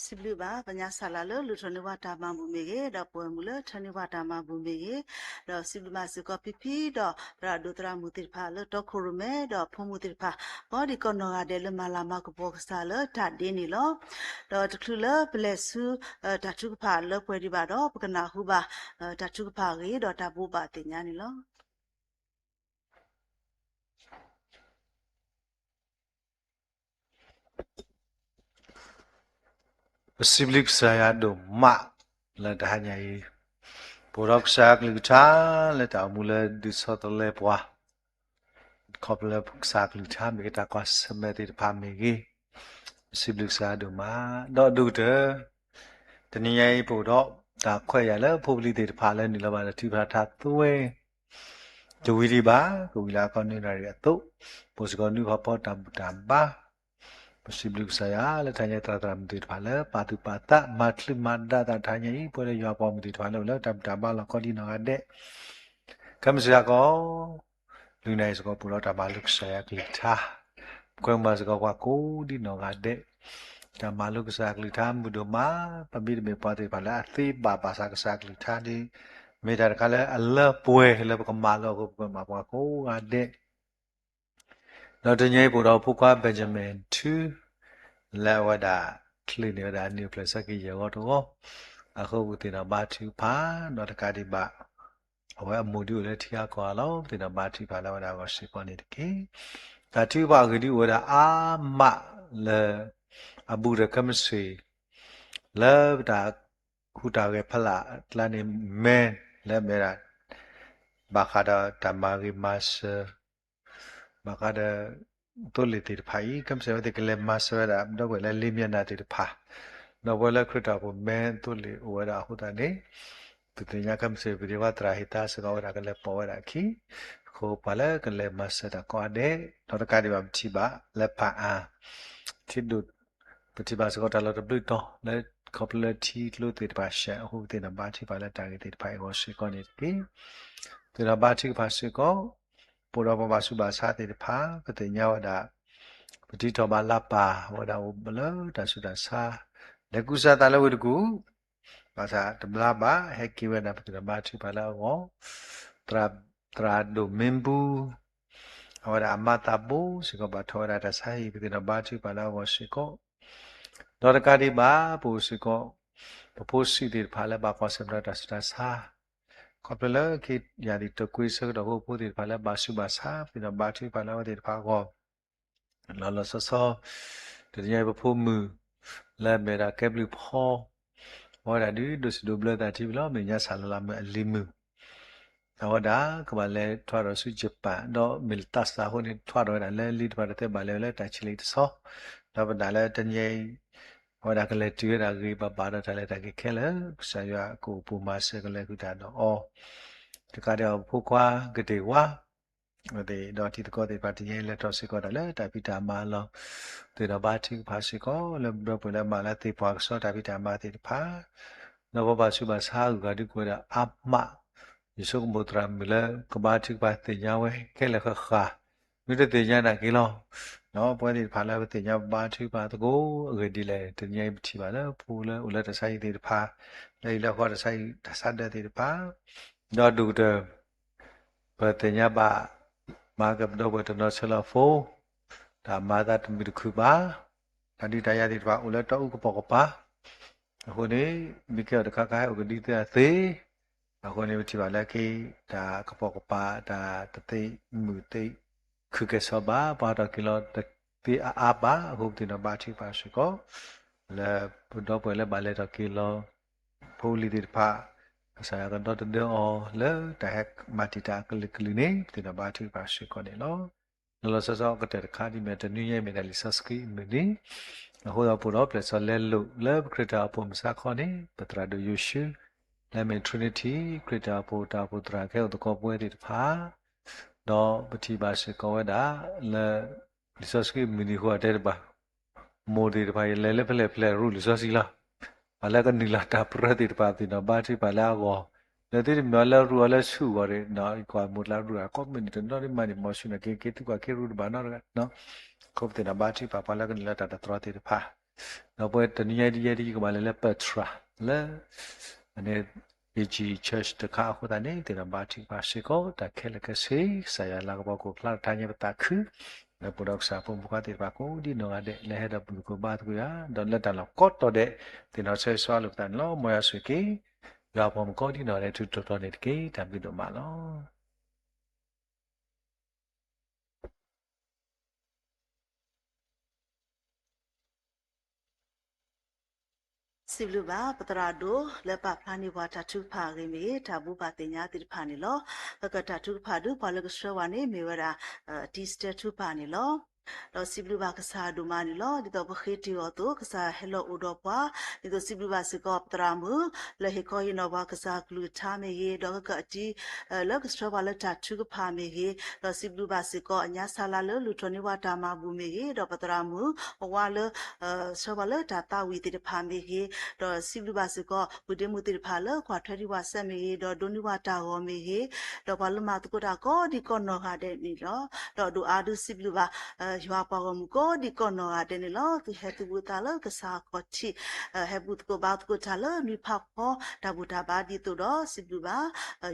စံးဘျုးဘၣ် ပညါစၢ်လၢ လူၤထီၣ်န့ၢ်ပှၤတၢ်မၤဘူၣ်မ့ၢ်ဂ့ၤ, ဒီးပဝဲမုၢ်လၢထၢန့ၢ်ပှၤတၢ်မၤဘူၣ်မ့ၢ်ဂ့ၤ, ဒီးစံးဘျုးဘၣ်စ့ၢ်ကီးဖံဖံဒီး သရၣ်ဒိၣ်သရၣ်မုၣ်သ့ၣ်တဖၣ်လၢတီခိၣ်ရိၣ်မဲ ဒီးဖိမုၣ်သ့ၣ်တဖၣ် ကိးဒံကိးနီၢ်ဂၤဒဲးလၢမၤလၤမၤကပီၤကစၢ်လၢတၢ်ဒ့န့ၣ်လီၤ. ဒီးတချုးလၢပလဲၤဆူ တၢ်ထုကဖၣ်လၢပှဲၤဒံးဘၣ်ဒီး ပကနၢ်ဟူဘၣ် တၢ်ထုကဖၣ်အဂ့ၢ် ဒီးတၢ်ဘိးဘၣ်သ့ၣ်ညါန့ၣ်လီၤ. ပစံးဘျုးကစၢ်ယွၤဒိၣ်မး လၢတဟါညါအံၤ, ပအိၣ်ဒီးကစၢ်ကလုၢ်ကထါ လၢတၢ်အိၣ်မူလၢဒုးဆီတလဲပှၤ, ခီဖျိလၢကစၢ်ကလုၢ်ကထါမ့ၢ်ဂ့ၤ တၢ်ကွၢ်ဆၢၣ်မဲာ်သ့ၣ်တဖၣ်မ့ၢ်ဂ့ၤ, ပစံးဘျုးကစၢ်ယွၤဒိၣ်မး, ဒီးဒိၣ်ကတၢၢ် တနံၤညါအံၤ ပအိၣ်ဒီးတၢ်ခွဲးယာ်လၢဖိပလံၤသ့ၣ်တဖၣ် လၢနုာ်လီၤဘၣ်တၢ်ထုကဖၣ်ထါသွဲ တဝံၤဒံးဘၣ်, ကဝံၤလၢအကီၢ်နွံနၣ်ရံၣ်အသိး, ပအိၣ်စ့ၢ်ကီးနွံဖီဖီတၢ်ဘူၣ်တၢ်ဘါ, ပစံးဘျုးကစၢ်ယွၤ လၢတဟါညါသရၣ်သရၣ်မုၣ်သ့ၣ်တဖၣ်လၢ ပာ်သူၣ်ပာ်သး မၤချုးမၤဒၣ်သးတဟါညါအံၤ ပဝဲလၢယွၤအပှၤမုၣ်သ့ၣ်တဖၣ်လၢအိၣ်လၢတၢ်ဘူၣ်တၢ်ဘါလီၢ်ကိးဒံနီၢ်ဂၤဒဲး, ခဲမုၢ်ဆ့ၣ်အကီၢ် လွံၢ်နၣ်ရံၣ်စ့ၢ်ကီး ပအိၣ်ဒီးတၢ်မၤလိကစၢ်ယွၤကလုၢ်ကထါ, ပကွဲမုာ်ဘၣ်စ့ၢ်ကီးပှၤကိးဒံနီၢ်ဂၤဒဲး, တၢ်မၤလိကစၢ်ယွၤကလုၢ်ကထါမုာ်ဒိၣ်မး, ပမ့တမ့ၢ်ပှၤသ့ၣ်တဖၣ်လၢအသ့ဘၣ်ဘၣ်ဆၣ်ကစၢ်ယွၤကလုၢ်ကထါဒ် မ့ၢ်တၢ်တခါလၢအလၢပှဲၤလၢပကမၤလိအဃိ ပကွဲမုာ်ဘၣ်ပှၤကိးဂၤဒဲး ဒီးတနံၤအံၤပအိၣ်ဒီးဖိခွါ Benjamin ထူ လၢအဝဲဒၣ်ချုးန့ၢ်ဝဲဒၣ်နံၣ်အိၣ်ဖျဲၣ်ဆၢက့ၤယဲၢ်ဂီၤတဂီၤ, အဃိပကသ့ၣ်နီၣ်ဘါထုကဖၣ်, ဒီးတကးဒံးဘၣ် အဝဲအမိၢ်ဒုးအိၣ်လၢထံဂၤကီၢ်ဂၤလီၤ. ပသ့ၣ်နီၣ်ဘါထုကဖၣ်လၢအဝဲဒၣ်အဂီၢ်စ့ၢ်ကီးန့ၣ်တက့ၢ်. တၢ်ထုကဖၣ်အဂ့ၢ်ဒ်အိၣ်ဝဲဒၣ်အါမးလၢ အဘူးဒီးခဲမုၢ်ဆ့ၣ် လၢပတၢ်ဟူးတၢ်ဂဲၤဖီလာ်အကျါန့ၣ် မ့ၢ်လၢအမ့ၢ်ဝဲဒၣ် ဘၣ်ဃးဒီးတၢ်မၤဂ့ၤမၤစၢၤ ဘၣ်ဃးဒီး သိလ့ၣ်သ့ၣ်တဖၣ်အံၤ ခဲမုၢ်ဆ့ၣ်အဝဲသ့ၣ်ကလဲၤမၤစၢၤဝဲဒၣ် ဒီပုၢ်ဝဲၢ်လၢလ့မၠဲၣ်နၤသ့ၣ်တဖၣ်, ဒီးပဝဲလၢခရံာ်တၢ်အိၣ်ဖှိၣ်မ့ၢ်သိလ့ၣ်အိၣ်ဝဲဒၣ်အဃိသတးန့ၣ်, ပသ့ၣ်ညါခဲမုၢ်ဆ့ၣ် ပသ့ၣ်ဝဲသရၣ်ဟ့ၣ်သါစ့ၢ်ကီးဝဲဒၣ်ကလဲၤပိာ်ဝဲဒၣ်အခံ, အဃိပှၤလၢကလဲၤမၤစၢၤတၢ်ကိးဂၤဒဲး, ဒီးတကးဒံးဘၣ်ပထံၣ်ဘၣ်လၢဖးအါ ထံဒိၣ် ပထံၣ်ဘၣ်စ့ၢ်ကီးတၢ်လီၤတဘျုးတီၤလၢ ခီဖျိလၢထံကျိသ့ၣ်တဖၣ်ဆှဲးအဃိ ပသ့ၣ်နီၣ်ဘါထုကဖၣ်လၢတၢ်ဂ့ၢ်သ့ၣ်တဖၣ်အံၤအဂီၢ်စ့ၢ်ကီးန့ၣ်တက့ၢ်. သ့ၣ်နီၣ်ဘါထုကဖၣ်စ့ၢ်ကီး ပအိၣ်ဒီးပှၤဘၣ်ဆူးဘၣ်ဆါသ့ၣ်တဖၣ် ပသ့ၣ်ညါဝဲဒၣ် ပထံၣ်ထီၣ်ဘၣ်လၢပၢ်ဝဲဒၣ်အိၣ်လၢတၢ်ဆူးတၢ်ဆါ လဲၤကူစါသးလၢဝ့ၢ်တကူၣ် ဘၣ်ဆၣ်တဘျါဘၣ် ဟဲက့ၤဝဲဒၣ် ပသ့ၣ်နီၣ်ဘါထုကဖၣ်လၢအဂီၢ်, သရၣ်ဒိၣ်မ့ၢ်ဘူ အဝဲဒၣ်အမါသးဘိစ့ၢ်ကီး ဘၣ်ထီၣ်ဝဲဒၣ်တၢ်ဆါဟံၣ် ပသ့ၣ်နီၣ်ဘါထုကဖၣ်လၢအဂီၢ်စ့ၢ်ကီး, ဒီးတကးဒံးဘၣ် ပအိၣ်စ့ၢ်ကီး ပဖိဆံးသ့ၣ်တဖၣ်လၢဘၣ်ကွၢ်ဆၢၣ်မဲာ်ဒီးတၢ်ဆူးတၢ်ဆါ ခီဖျိလၢခ့ယၤသံၣ်တကွ့ဆၢကတီၢ်ဖိ ဖိသ့ၣ်တဖၣ်လၢဘၣ်ဆူးဘၣ်ဆါ ပသ့ၣ်နီၣ်ဘါထုကဖၣ်လၢအဝဲသ့ၣ်တဖၣ်အဂီၢ် လီၤလီၤဆီဆီ တနံၤညါအံၤပဖိမုၣ် လၢအမ့ၢ်ဝဲဒၣ်ကဲဘျုးဖီ အဝဲဒၣ်ဒုးဒိၣ်စံးဒိၣ်ဘျၢသးထံဖဲလီၤ မဲာ်ညါစၢ်လီၤလးမုၢ်အလံၤမုၢ် အဝဲဒၣ်ကဘၣ်လဲၤထွဲဒီးဆူယပၣ် ဒီးမ့ၢ်လၢသးစၢ်အဃိန့ၣ် ထွဲဒီးဝဲဒၣ်လၢလံတဖၣ်တသ့ဘၣ်လဲၤဝဲလၢတၢ်ဆံးလံတဆီ ဒီးပနာ်လၢတနံၤညါအံၤ အဝဲဒၣ်ကလဲၤတုၤဝဲဒၣ်ဂ့ၤဘၣ်ဘၣ်ဒီးတၢ်လဲၤတၢ်က့ၤခဲလၢာ် ကစၢ်ယွၤကအိၣ်ဘူးမၤစၢၤကလဲၤဃုာ်တၢ်ဒီးအီၤ တကးဒံးဘၣ်ပဖိခွါကတ့ၢ်ဝါ ဒီးတံၤသကိးသ့ၣ်တဖၣ်တနံၤညါအံၤ လဲၤထီၣ်စ့ၢ်ကီးတၢ်လၢတၢ်ဖံးတၢ်မၤအလီၢ် သ့ၣ်နီၣ်ဘါထုကဖၣ်စ့ၢ်ကီးလၢပဒီပုၢ်ဝဲၢ်လၢမၤလၢသ့ၣ်ပှၢ်ကစီတၢ်ဖံးတၢ်မၤသ့ၣ်တဖၣ် ဒီးပဘၣ်ဆူးဘၣ်ဆါအဂုၤအဂၤဒုးကဝဲဒၣ်အါမး ယဆိကမိၣ်သရၣ်မုၣ်လၢကဘါထုကဖၣ်သ့ၣ်ညါဝဲခဲလၢာ်ဃၣ်ဃၣ် မ့ၢ်တသ့ၣ်ညါနာ်က့ၤလီၤ. ပဝဲသ့ၣ်တဖၣ်လၢပသ့ၣ်ညါပဘါထုကဖၣ်သကိးအဂ့ၢ်ဒ်လဲၣ် တနံၤညါအံၤပထံၣ်ဘၣ်လၢဖိလၢအိၣ်လၢတၢ်ဆါဟံၣ်သ့ၣ်တဖၣ် လၢအံၤလၢဃီတၢ်ဆါဟံၣ်တၢ်ဆါဒၢသ့ၣ်တဖၣ် ဒီးဒိၣ်ကတၢၢ် ပသ့ၣ်ညါဘၣ် မၤက့ၤပဒီပုၢ်ဝဲၢ်တနီၤဆၢလီၤဖိ တၢ်မၤသးတမုာ်တခုၣ်ဘၣ် တၢ်ဒုးတၢ်ယၤသ့ၣ်တဖၣ်အိၣ်လၢတၢ်အူကပိာ်ကပၤ အဃိန့ၣ် မ့ၢ်ကဲအီၤတခါခါဟဲအိၣ်ကဒံသ့အသ့ အဃိန့ၣ် ပထံၣ်ဘၣ်လၢက့ၤ တၢ်ကပိာ်ကပၤ တၢ်တသ့မုာ်သ့ခုၣ်ကဲၣ်ဆိးဘၣ် ပှၤထီၣ်က့ၤလီၤတသ့အါအါဘၣ် အဃိပသ့ၣ်နီၣ်ဘါထုကဖၣ်စ့ၢ်ကီး လၢပဒီပုၢ်ဝဲၢ်လၢဘၣ်လဲၤထီၣ်က့ၤလီၤ ဖိလံၤသ့ၣ်တဖၣ် ကစၢ်ယွၤကဒီသဒၢအီၤလၢတၢ်ဟဲမၤတံာ်တာ်အကလုာ်ကလုာ်န့ၣ် ပသ့ၣ်နီၣ်ဘါထုကဖၣ်စ့ၢ်ကီးန့ၣ်လီၤ. လီၤလီၤဆီဆီကတၢၢ်တခါဒ်မ့ၢ်တနွံညါအံၤမ့ၢ်ဒၣ်လံာ်စီဆှံအမုၢ်နံၤ အဃိဒီးပအိၣ်ဒီးပျဲၢ်စီၤလဲလိာ်လၢပခရံာ်တၢ်အိၣ်ဖှိၣ်မုၢ်ဆါခီန့ၣ် ပသရၣ်ဒိၣ်ယိၤၡူ လၢအမ့ၢ် Trinity ခရံာ်တၢ်အိၣ်ဖှိၣ်တၢ်အိၣ်ဖှိၣ်သရၣ်ကဟဲအိၣ်သကိးပဝဲသ့ၣ်တဖၣ် ဒီးပထံၣ်ဘၣ်စ့ၢ်ကီးဝဲဒၣ်လၢ လံာ်စီဆှံအမုၢ်နံၤအဃိအတဲတဘၣ် မိၢ်သ့ၣ်တဖၣ် ယလဲၤလၢဖဲလဲၣ်ဖဲလဲၣ်ရူလံာ်စီဆှံလီၤ. ပှၤလၢကနုာ်လီၤတၢ်ပြၢသ့ၣ်တဖၣ် ပသ့ၣ်နီၣ်ဘါထုကဖၣ်လၢအဂီၢ်, လၢသုတမ့ၢ်အီၤလၢရူအီၤလၢဆူၣ်အဂီၢ်န့ၣ် ကွၢ်မိၢ်ကျါရူတဂၤ ကိးမုၢ်နံၤတနီၤဒံးမးန့ၣ် မ်ဆူၣ်န့ၣ်က့ၤက့ၤသုကွၢ်ခ့ရူတဘၣ်နီတဂၤ, အဃိပသ့ၣ်နီၣ်ဘါထုကဖၣ်ပှၤလၢကနုာ်လီၤတၢ်တတြီသ့ၣ်တဖၣ် ဒီးပဝဲတနံၤညါဒ်ယဲဒ်ယကဘၣ်လဲၤလၢ Petra လၢ အန့ၣ် Fiji Church တခါအဃိသတးန့ၣ် သ့ၣ်နီၣ်ဘါထုကဖၣ်စ့ၢ်ကီး တၢ်ခဲလၢာ်ခဲဆ့ ကစၢ်ယွၤလၤကပီၤခိၣ်ဖျါထါညါပသးခု လၢပှၤဒီးကစၢ်ဖိမုၣ်ဖိခွါသ့ၣ်တဖၣ်ကိးဒ်နီၢ်ဂၤဒဲး လၢဟဲဒီးဘူၣ်သကိးဘါသကိးယွၤ ဒီးလၢတၢ်လီၢ်ကိးတီၤဒဲး သ့ၣ်နီၣ်ဆၢဂ့ၤဆၢဝါလိာ်ပသးန့ၣ်လီၤ. မ်ယွၤဆိၣ်ဂ့ၤက့ၤ ယွၤအပှၤမုၣ်ကိးဒ်နီၢ်ဂၤဒဲး ထူးထူးတီၤတီၤန့ၣ်တက့ၢ်. တၢ်ဘျုးဒိၣ်မးလီၤ. စံးဘျုးဘၣ် ပသရၣ်ဒိၣ်လၢပာ်ဖျါန့ၢ်ပှၤတၢ်ထုကဖၣ်အဂ့ၢ်မ့ၢ်ဂ့ၤ တၢ်ဘိးဘၣ်သ့ၣ်ညါသ့ၣ်တဖၣ်န့ၣ်လီၤ. ကကတၢ်ထုကဖၣ်ဒုးပှၤလၢကဆှၢပှၤန့ၣ် မ့ၢ်ဝဲဒၣ် အတံၤစတဲထုကဖၣ်န့ၣ်လီၤ. ဒီးစံးဘျုးဘၣ်ကစၢ်ဒိၣ်မးန့ၣ်လီၤ. ဒ်သိးပဃ့တ့ၢ်အီၤအသိး ကစၢ်ဟဲလီၤအိၣ်ဒီးပှၤ ဒ်သိးစံးဘျုးဘၣ်စ့ၢ်ကီးပသရၣ်မုၣ် လၢဟ့ၣ်ခီဟ့ၣ်နီၤပှၤကစၢ်ကလုၢ်ကထါမ့ၢ်ဂ့ၤ, ဒီးကကအတံၤ လၢကဆှၢပှၤလၢတၢ်ထုကဖၣ်မ့ၢ်ဂ့ၤ, ဒီးစံးဘျုးဘၣ်စ့ၢ်ကီးအညါဆါလါလၢလုၢ်ထီၣ်န့ၢ်ပှၤတၢ်မၤဘူၣ်မ့ၢ်ဂ့ၤ, ဒီးပသရၣ်မုၣ်အဝါလၢ ဆှၢပှၤလၢတၢ်သးဝံၣ်သ့ၣ်တဖၣ်မ့ၢ်ဂ့ၤ, ဒီးစံးဘျုးဘၣ်စ့ၢ်ကီး ပုၢ်ဒ့မုၣ်သ့ၣ်တဖၣ်လၢကွၢ်ထွဲဒံးပှၤစဲးမ့ၢ်ဂ့ၤ, ဒီးဒိးန့ၢ်ပှၤတၢ်ဂီၤမ့ၢ်ဂ့ၤ, ဒီးပှၤလၢမၤသကိးတၢ်ကိးဒံးကိးနီၢ်ဂၤဒဲးန့ၣ်လီၤ. ဒီးဒိၣ်အါဒုးစံးဘျုးဘၣ် ယွၤပှၤဂီၢ်မုၢ်ကိးဒံးကိးနီၢ်ဂၤဒဲးန့ၣ်လီၤ. သုဟဲသုဘူးသးလၢကစၢ်အခီၣ်ထံး ဟဲဘူၣ်သကိးဘါသကိးတၢ်လၢနွံဖးဖီ တၢ်ဘူၣ်တၢ်ဘါဒ်သိးဒီး စံးဘျုးဘၣ်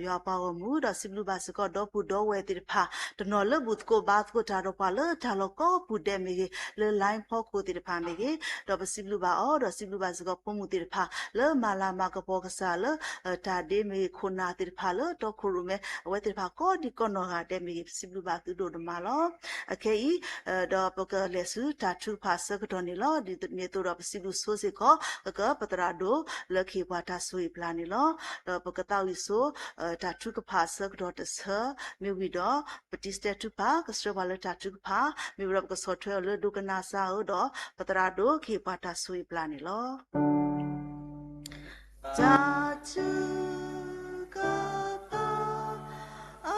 ယွၤပှၤဂီၢ်မုၢ် ဒီးစံးဘျုးဘၣ်စ့ၢ်ကီးဒီပုၢ်ဒီဝဲၢ်သ့ၣ်တဖၣ် တနီၤလၢဘူၣ်သကိးဘါသကိးတၢ်ဒီးပှၤလၢတၢ်လီၢ်ကိးပူၤဒဲးမ့ၢ်ဂ့ၤ, လၢ line ဖီခိၣ်သ့ၣ်တဖၣ်မ့ၢ်ဂ့ၤ, ဒီးပစံးဘျုးဘၣ်အီၤ ဒီးစံးဘျုးဘၣ်စ့ၢ်ကီးဖိမုၣ်သ့ၣ်တဖၣ် လၢမၤလၤမၤကပီၤကစၢ်လၢ တၢ်ဒ့မ့ၢ်ဂ့ၤ ခိၣ်နၢ်သ့ၣ်တဖၣ်လၢတီခိၣ်ရိၣ်မဲ အဝဲသ့ၣ်တဖၣ်ကိးဒံးကိးနီၢ်ဂၤဒဲးမ့ၢ်ဂ့ၤ ပစံးဘျုးဘၣ်သုဒိၣ်ဒိၣ်မးလီၤ. အခဲအံၤ ဒီးပကလဲၤဆူတၢ်ထုကဖၣ်အဆၢကတီၢ်န့ၣ်လီၤ. ဒ်သိးဒီးပစံးဘျုးဆိစ့ၢ်ကီး ကကပသရၣ်ဒိၣ်လၢကဟ့ၣ်ပှၤတၢ်ဆိၣ်ဂ့ၤပျၢ်န့ၣ်လီၤ. ဒီးပကသးဝံၣ်ဆိ တၢ်ထုကဖၣ်အဆၢကတီၢ်တဆၢ မ့ၢ်ဝံၤဒီး ပတံၤစတဲထုကဖၣ် ကဆှၢပှၤလၢတၢ်ထုကဖၣ် မ့ၢ်ဝံၤဒီးပကဆီၣ်ထွဲအီၤလၢဒိကနၣ်စၢ်ဧၢ ဒီးပသရၣ်ဒိၣ်ကဟ့ၣ်ပှၤတၢ်ဆိၣ်ဂ့ၤပျၢ်န့ၣ်လီၤ. တၢ်ထုကဖၣ် အ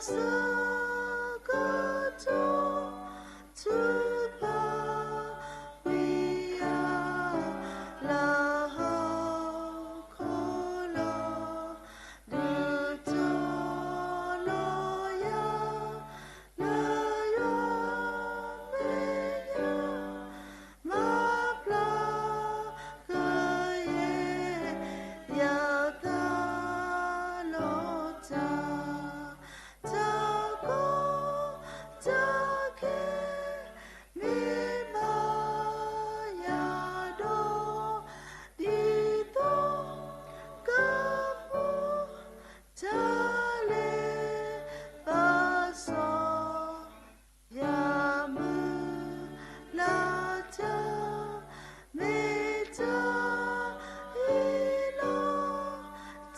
ဆၢကတီၢ် ထုကဖၣ်ဝံၤယၤ လၢဟီၣ်ခိၣ်လီၤ ဒုးတီၤလီၤယၤ လၢယွၤမဲာ်ညါ မၤပျၢ်ကယဲၢ် ယသးလီၤတၢ် တၢ်ကီတၢ်ခဲ မ့ၢ်ဘၣ်ယၤဒီး ဒ်သိးကပူၤ တၢ်လဲၤဘၣ်စီၣ် ယၤမုၢ်လၢ်တၢ် မ့ၢ်တၢ်အ့ၣ်လိာ်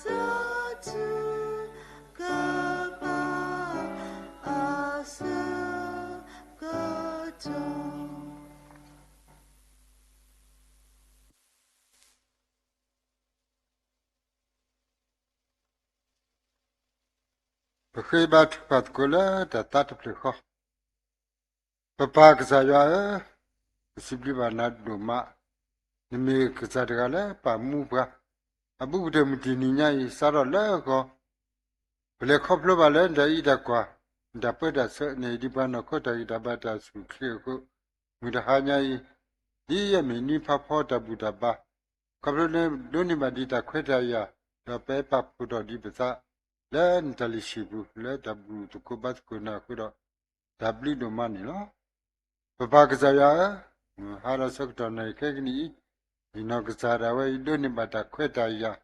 တၢ်ထုကဖၣ် အဆၢကတီၢ် ပဃ့ဘါထုကဖၣ်သကိးလၢတၢ်သါတဖျၢၣ်ဃီ, ပပၢ်ကစၢ်ယွၤဧၢ, ပစံးဘျုးဘၣ်နၤဒိၣ်မး, နမ့ၢ်ကစၢ်တဂၤလၢပာ်မူပှၤ, အဘူးကတၢၢ်မုၢ်တနံၤညါအံၤ စးထီၣ်လၢအဂီၢ်, ပလဲၤခီဖျိဘၣ်လၢနတၢ်အံးတၢ်ကွၢ်, နတၢ်ပၢတၢ်ဆှၢ နအဲၣ်ဒိးပှၤနီၢ်ခိတၢ်ဂံၢ်တၢ်ဘါတၢ်ဆူၣ်ချ့အဃိ, မုၢ်တဟါညါအံၤ, ဒ်ယဲမ့ၢ်နွံဖးဖီတၢ်ဘူၣ်တၢ်ဘါ, ခီဖျိလၢဒိးန့ၢ်ဘၣ်ဒံးတၢ်ခွဲးတၢ်ယာ်, ဒီးပအဲၣ်ပာ်ဖှိၣ်ထီၣ်ဒံးပသး လၢနတၢ်လုၢ်ဟံၣ်ပူၤ လၢတၢ်ဘူၣ်သကိးဘါသကိးနၤအဃိဒီး တၢ်ဘျုးဒိၣ်မးန့ၣ်လီၤ. ပပၢ်ကစၢ်ယွၤဧၢ, မုၢ်ဟါဒီးဆၢကတီၢ်နၣ်ရံၣ်ခဲကနံၣ်အံၤ, ယနီၢ်ကစၢ်ဒၣ်ဝဲအံၤ ဒိးန့ၢ်ဘၣ်တၢ်ခွဲးတၢ်ယာ်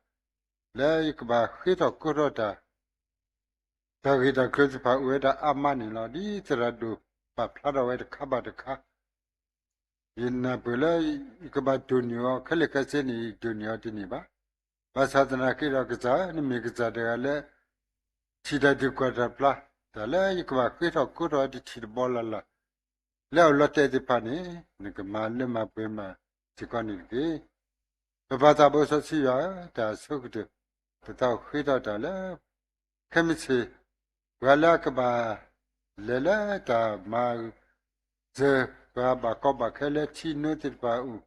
လၢယကဘၣ်ဃ့ထီၣ်ကိးထီၣ်တၢ် တၢ်ဂ့ၢ်တၢ်ကျိၤသ့ၣ်တဖၣ်အိၣ်ဝဲဒၣ်အါမးန့ၣ်လီၤ. ဒ်သရၣ်ဒိၣ်ပာ်ဖျါထီၣ်ဝဲတခါဘၣ်တခါ, ယနၢ်ပၢၢ်လၢယကဘၣ်ဒိးန့ၢ်အီၤ ခဲလၢာ်ခဲဆ့န့ၣ် ယဒိးန့ၢ်အီၤတန့ၢ်ဘၣ်. ဘၣ်ဆၣ်သနာ်က့ဒီး ကစၢ်ဧၢ, နမ့ၢ်ကစၢ်တဂၤလၢ ထံၣ်တၢ်ဒုးကွၢ်တၢ်ပျၢ်, တၢ်လၢယကဘၣ်ဃ့ထီၣ်ကိးထီၣ်ဝဲတထံၣ်တဘီလၢ်လၢ် လၢအအိၣ်လီၤတဲာ်သ့ၣ်တဖၣ်န့ၣ် နကမၤလၢမၤပှဲၤမးစ့ၢ်ကီးန့ၣ်တက့ၢ်. ပပၢ်သးဘိစီဆှံယွၤဧၢ, တၢ်အဆိကတၢၢ် ပသးအိၣ်ဃ့ထီၣ်တၢ်လၢ ခဲမုၢ်ဆ့ၣ် ပှၤလၢအကဘၣ်လဲၤလၢတၢ်မၤစၢၤ ပှၤဘၣ်ကီဘၣ်ခဲလၢထံနိသ့ၣ်တဖၣ်အအိၣ်,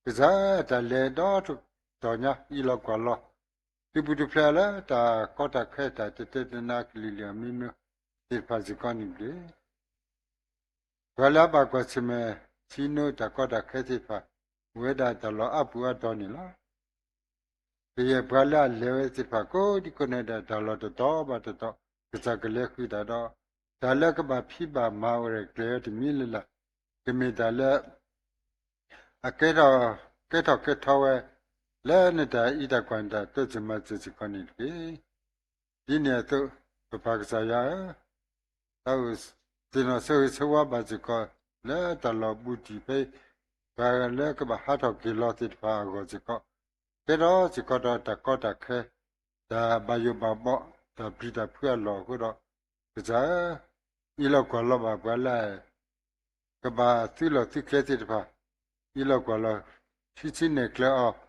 ကစၢ်တၢ်လဲၤဒီတတီၤညါ အံၤလီၤကွၢ်လီၤ သုပူၤတဖျဲးလၢတၢ်ကီတၢ်ခဲ တၢ်တတဲတနါကလုာ်လၢအမံၤမံၤသ့ၣ်တဖၣ်စ့ၢ်ကီးန့ၣ်တက့ၢ်. ပှၤလၢအဘၣ်ကွၢ်ဆၢၣ်မဲာ် ဆံနိတၢ်ကီတၢ်ခဲသ့ၣ်တဖၣ် အိၣ်ဝဲဒၣ်တၢ်လီၢ်အါပူၤအါတီၤန့ၣ်လီၤ. ကယဲၢ်ပှၤလၢအလဲၤဝဲသ့ၣ်တဖၣ်ကိးဒံကိးနီၢ်ဒဲး တၢ်လီၢ်တတီၤဘၣ်တတီၤ ကစၢ်ကလဲၤဃုာ်တၢ်ဒီး တၢ်လၢကဘၣ်ဖံးဘၣ်မၤအိၣ်ရဲၣ်ကျဲၤဝဲတမံၤလၢ်လၢ် ကမ့ၢ်တၢ်လၢ အကဲထီၣ် ကဲထီၣ်ကဲထီဝဲ လၢနတၢ်အံးတၢ်ကွၢ်နတၢ်တိစၢၤမၤစၢၤစ့ၢ်ကီးန့ၣ်တက့ၢ်. ဒ်န့ၣ်အသိး ပပၢ်ကစၢ်ယွၤဧၢ, တၢ်အိၣ်သ့ၣ်နီၣ်ဆၢဂ့ၤဆၢဝါဘၣ်စ့ၢ်ကီး လၢတၢ်လီၢ်ဘူးတံၢ်ဖဲ ပှၤလၢကဘၣ်ဟးထီၣ်က့ၤလီၤသ့ၣ်တဖၣ်အဂီၢ်စ့ၢ်ကီး, ကဲထီၣ်စ့ၢ်ကီးဒီးတၢ်ကီတၢ်ခဲ, တၢ်ဘၣ်ယိၣ်ဘၣ်ဘီ, တၢ်ပျံၤတၢ်ဖုးအလီၢ်အဃိဒီး, ကစၢ်ဧၢ, အံးလီၤကွၢ်လီၤဘၣ်ပှၤလၢ ကဘၣ်သုးလီၢ်သုးကျဲသ့ၣ်တဖၣ်, အံးလီၤကွၢ်လီၤ ဆံဆံနဲၣ်ကျဲအီၤ,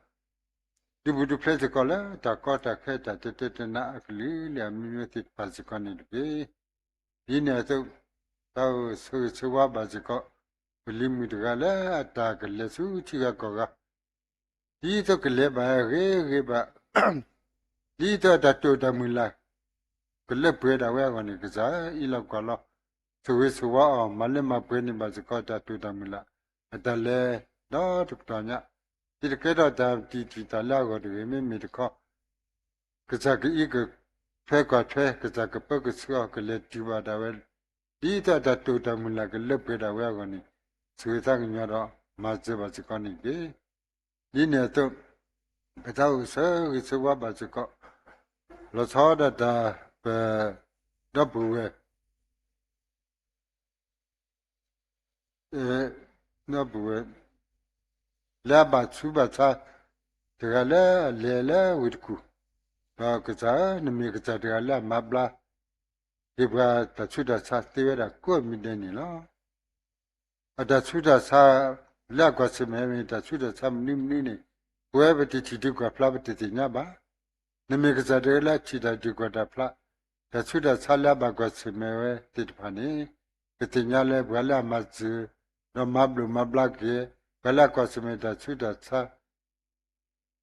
ဒုးဘူးဒုးဖျဲးစ့ၢ်ကီးလၢတၢ်ကီတၢ်ခဲတၢ်တဲတဲတနါအကလုာ်လၢအမံၤမံၤသ့ၣ်တဖၣ်စ့ၢ်ကီးန့ၣ်တက့ၢ်. ဒ်န့ၣ်အသိး တၢ်အိၣ်ဆၢဂ့ၤဆၢဝါဘၣ်စ့ၢ်ကီး ပလံၤမုၣ်တဂၤလၢအတၢ်ကလဲၤဆူထံဂၤကီၢ်ဂၤ ဒ်သိးကလဲၤဘၣ်ဂ့ၤဂ့ၤဘၣ်, ဒ်သိးအတၢ်တိာ်တၢ်မုၢ်လၢ် ကလၢပှဲၤဒၣ်ဝဲအဂီၢ်န့ၣ် ကစၢ်ဧၢ, အံးလီၤကွၢ်လီၤ ဆိၣ်ဂ့ၤဆိၣ်ဝါအီၤ မၤလၢမၤပှဲၤန့ၢ်ဘၣ်စ့ၢ်ကီးတၢ်တိာ်တၢ်မုၢ်လၢ် အတၢ်လဲၤဒီးတကတီၢ်ညါ, ဒ်တကဲထီၣ်တၢ်တံာ်တံာ်တာ်လၢအဂီၢ်တဂ့ၤ, မ့မ့ၢ်တခီ ကစၢ်ကအံးကထွဲကွၢ်ထွဲ, ကစၢ်ကပၢကဆှၢအီၤ ကလဲၤတုၤဘၣ်ဒၣ်ဝဲ ဒ်သိးအတၢ်တိာ်တၢ်မုၢ်လၢ်ကလၢပှဲၤဒၣ်ဝဲအဂီၢ်န့ၣ် ဆိၣ်ဂ့ၤသးကညီၤဒီးမၤစၢၤဘၣ်စ့ၢ်ကီးန့ၣ်တက့ၢ်. ဒ်န့ၣ်အသိး ပတၢ်အိၣ်ဆၢဂ့ၤဆၢဝါဘၣ်စ့ၢ်ကီး လီၤဆီဒၣ်တၢ် ပ ဒီပုၢ်ဝဲၢ် ဒီပုၢ်ဝဲၢ် လၢအဘၣ်ဆူးဘၣ်ဆါ တဂၤလၢအလဲၤလၢဝ့ၢ်တကူၣ်, ဒီးကစၢ်ဧၢ, နမ့ၢ်ကစၢ်တဂၤလၢအမၤဘျါ ဟ့ၣ်ပှၤတၢ်ဆူးတၢ်ဆါသ့ဝဲဒၣ်ကိးမံၤဒဲးန့ၣ်လီၤ. အတၢ်ဆူးတၢ်ဆါ လၢအကွၢ်ဆၢၣ်မဲာ်မ့ၢ်တၢ်ဆူးတၢ်ဆါမနုၤမနုၤန့ၣ် ပဝဲပတထံၣ်ဒုးကွၢ်ဖျါပတသ့ၣ်ညါဘၣ်. နမ့ၢ်ကစၢ်တဂၤလၢအထံၣ်တၢ်ဒုးကွၢ်တၢ်ဖျါ, တၢ်ဆူးတၢ်ဆါလၢအဘၣ်ကွၢ်ဆၢၣ်မဲာ်ဝဲသ့ၣ်တဖၣ်န့ၣ် ပသ့ၣ်ညါလၢပှၤလၢအမၤစၢၤ ဒီးမၤဘျုးမၤဘျါက့ၤ ပှၤလၢအကွၢ်ဆၢၣ်မဲာ်တၢ်ဆူးတၢ်ဆါ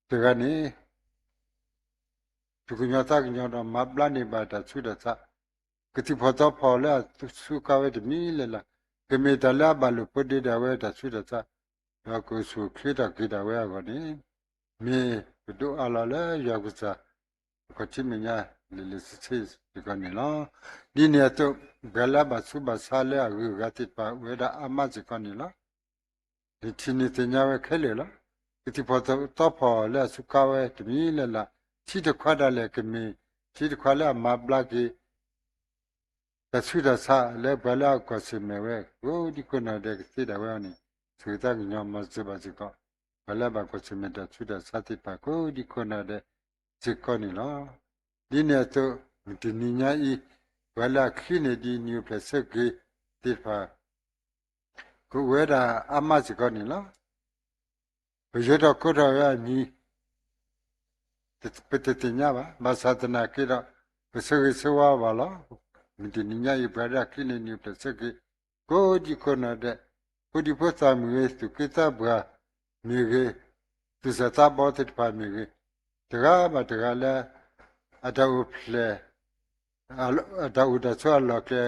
တဂၤန့ၣ် သူၣ်ကညီၤသးကညီၤဒီးမၤဘျါန့ၢ်ဘၣ်တၢ်ဆူးတၢ်ဆါ, ကသံၣ်ဖီၣ်သီဖီၣ်လၢအစူးကါဝဲတမံၤလၢ်လၢ်, ကမ့ၢ်တၢ်လၢအဘၣ်လိာ်ဖိးဒ့ဒၣ်ဝဲတၢ်ဆူးတၢ်ဆါ, ဒီးကအိၣ်ဆူၣ်အိၣ်ချ့ထီၣ်က့ၤဒၣ်ဝဲအဂီၢ်န့ၣ်, မ့ၢ်ပဒိးအးလီၤလၢယွၤကစၢ် အခီၣ်ထံးမဲာ်ညါလံၤလံၤဆ့ဆ့စ့ၢ်ကီးန့ၣ်လီၤ. ဒ်န့ၣ်အသိး ပှၤလၢအဘၣ်ဆူးဘၣ်ဆါလၢအဂုၤအဂၤသ့ၣ်တဖၣ်အိၣ်ဝဲဒၣ်အါမးစ့ၢ်ကီးန့ၣ်လီၤ. နထံၣ်န့ၢ်သ့ၣ်ညါဝဲခဲလၢာ်လီၤ. ကသံၣ်ဖီၣ်သီဖီၣ်လၢအစူးကါဝဲတမံၤလၢ်လၢ်, ထံတခွါဒၣ်လဲာ်ကမ့ၢ် ထံတခွါလၢအမၤဘျါက့ၤ တၢ်ဆူးတၢ်ဆါလၢပှၤလၢအကွၢ်ဆၢၣ်မဲာ်ဝဲ ကိးဒံကိးနီၢ်ဒဲးကသ့ဒၣ်ဝဲအီၤန့ၣ် ဆိၣ်ဂ့ၤသးကညီၤမၤစၢၤဘၣ်စ့ၢ်ကီး ပှၤလၢအဘၣ်ကွၢ်ဆၢၣ်မဲာ်တၢ်ဆူးတၢ်ဆါသ့ၣ်တဖၣ်ကိးဒံကိးနီၢ်ဒဲးစ့ၢ်ကီးန့ၣ်လီၤ. ဒ်န့ၣ်အသိး မုၢ်တနံၤညါအံၤ ပှၤလၢအချံးန့ၢ်ဒံးနံၣ်အိၣ်ဖျဲၣ်ဆၢက့ၤသ့ၣ်တဖၣ် ကအိၣ်ဝဲဒၣ်အါမးစ့ၢ်ကီးန့ၣ်လီၤ. ပယီၤထီၣ်ကိးထီၣ်ဝဲအမံၤ ပတသ့ၣ်ညါဘၣ်. ဘၣ်ဆၣ်သနာ်က့ဒီး ပဆၢဂ့ၤဆၢဝါဘၣ်လီၤ. မုၢ်တနံၤညါအံၤ ပှၤလၢအချံးန့ၢ်နံၣ်အိၣ်ဖျဲၣ်ဆၢက့ၤ ကိးဒံကိးနီၢ်ဒဲး, ဖိဒံဖိသၣ်မ့ၢ်ဂ့ၤ, သူၣ်က့သးပှၢ်မ့ၢ်ဂ့ၤ, သူၣ်စၢ်သးဘီသ့ၣ်တဖၣ်မ့ၢ်ဂ့ၤ, တဂၤဘၣ်တဂၤလၢ အတၢ်အိၣ်ဖျဲၣ် အတၢ်အိၣ်တၢ်ဆိးအလီၢ်ကျဲ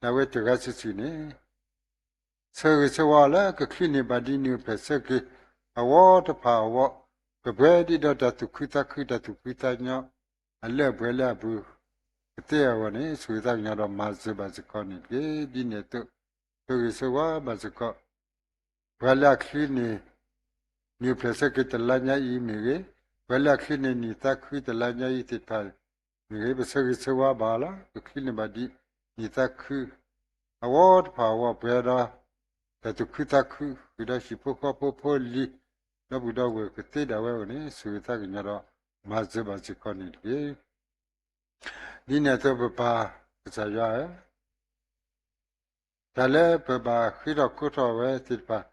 ဒၣ်ဝဲတဂၤစုာ်စုာ်န့ၣ် ဆၢဂ့ၤဆၢဝါလၢကချံးန့ၢ်ဘၣ်ဒ်နံၣ်အိၣ်ဖျဲၣ်ဆၢက့ၤ အဝီတဖၣ်အဝီ, ကပှဲၤဒ်ဒီးတၢ်သူၣ်ခုသးခု တၢ်သူၣ်ဖှံသးညီ အလၢအပှဲၤလၢအပူၤကသ့အဂီၢ်န့ၣ် ဆိၣ်ဂ့ၤသးကညီၤဒီးမၤစၢၤဘၣ်စ့ၢ်ကီးန့ၣ်တက့ၢ်. ဒ်န့ၣ်အသိး ဆၢဂ့ၤဆၢဝါဘၣ်စ့ၢ်ကီး ပှၤလၢအချံးန့ၢ် နံၣ်အိၣ်ဖျဲၣ်ဆၢက့ၤတလါညါအံၤမ့ၢ်ဂ့ၤ, ပှၤလၢအချံးန့ၢ်နံၣ်သးခုတလါညါအံၤသ့ၣ်တဖၣ်မ့ၢ်ဂ့ၤ, ပဆၢဂ့ၤဆၢဝါဘၣ်လီၤ. ကချံးန့ၢ်ဘၣ်ဒ်နံၣ်သးခု အဝီတဖၣ်အဝီပှဲၤဒီး တၢ်သူၣ်ခုသးခု ဃုာ်ဒီးဟံၣ်ဖိဃီဖိဖိလံၤ ဒီပုၢ်ဒီဝဲၢ်ကသ့ဒၣ်ဝဲအဂီၢ်န့ၣ် ဆိၣ်ဂ့ၤသးကညီၤဒီးမၤစၢၤဘၣ်စ့ၢ်ကီးန့ၣ်တက့ၢ်. ဒ်န့ၣ်အသိးပပၢ်ကစၢ်ယွၤဧၢ တၢ်လၢပဘၣ်ဃ့ထီၣ်ကိးထီၣ်ဝဲသ့ၣ်တဖၣ်,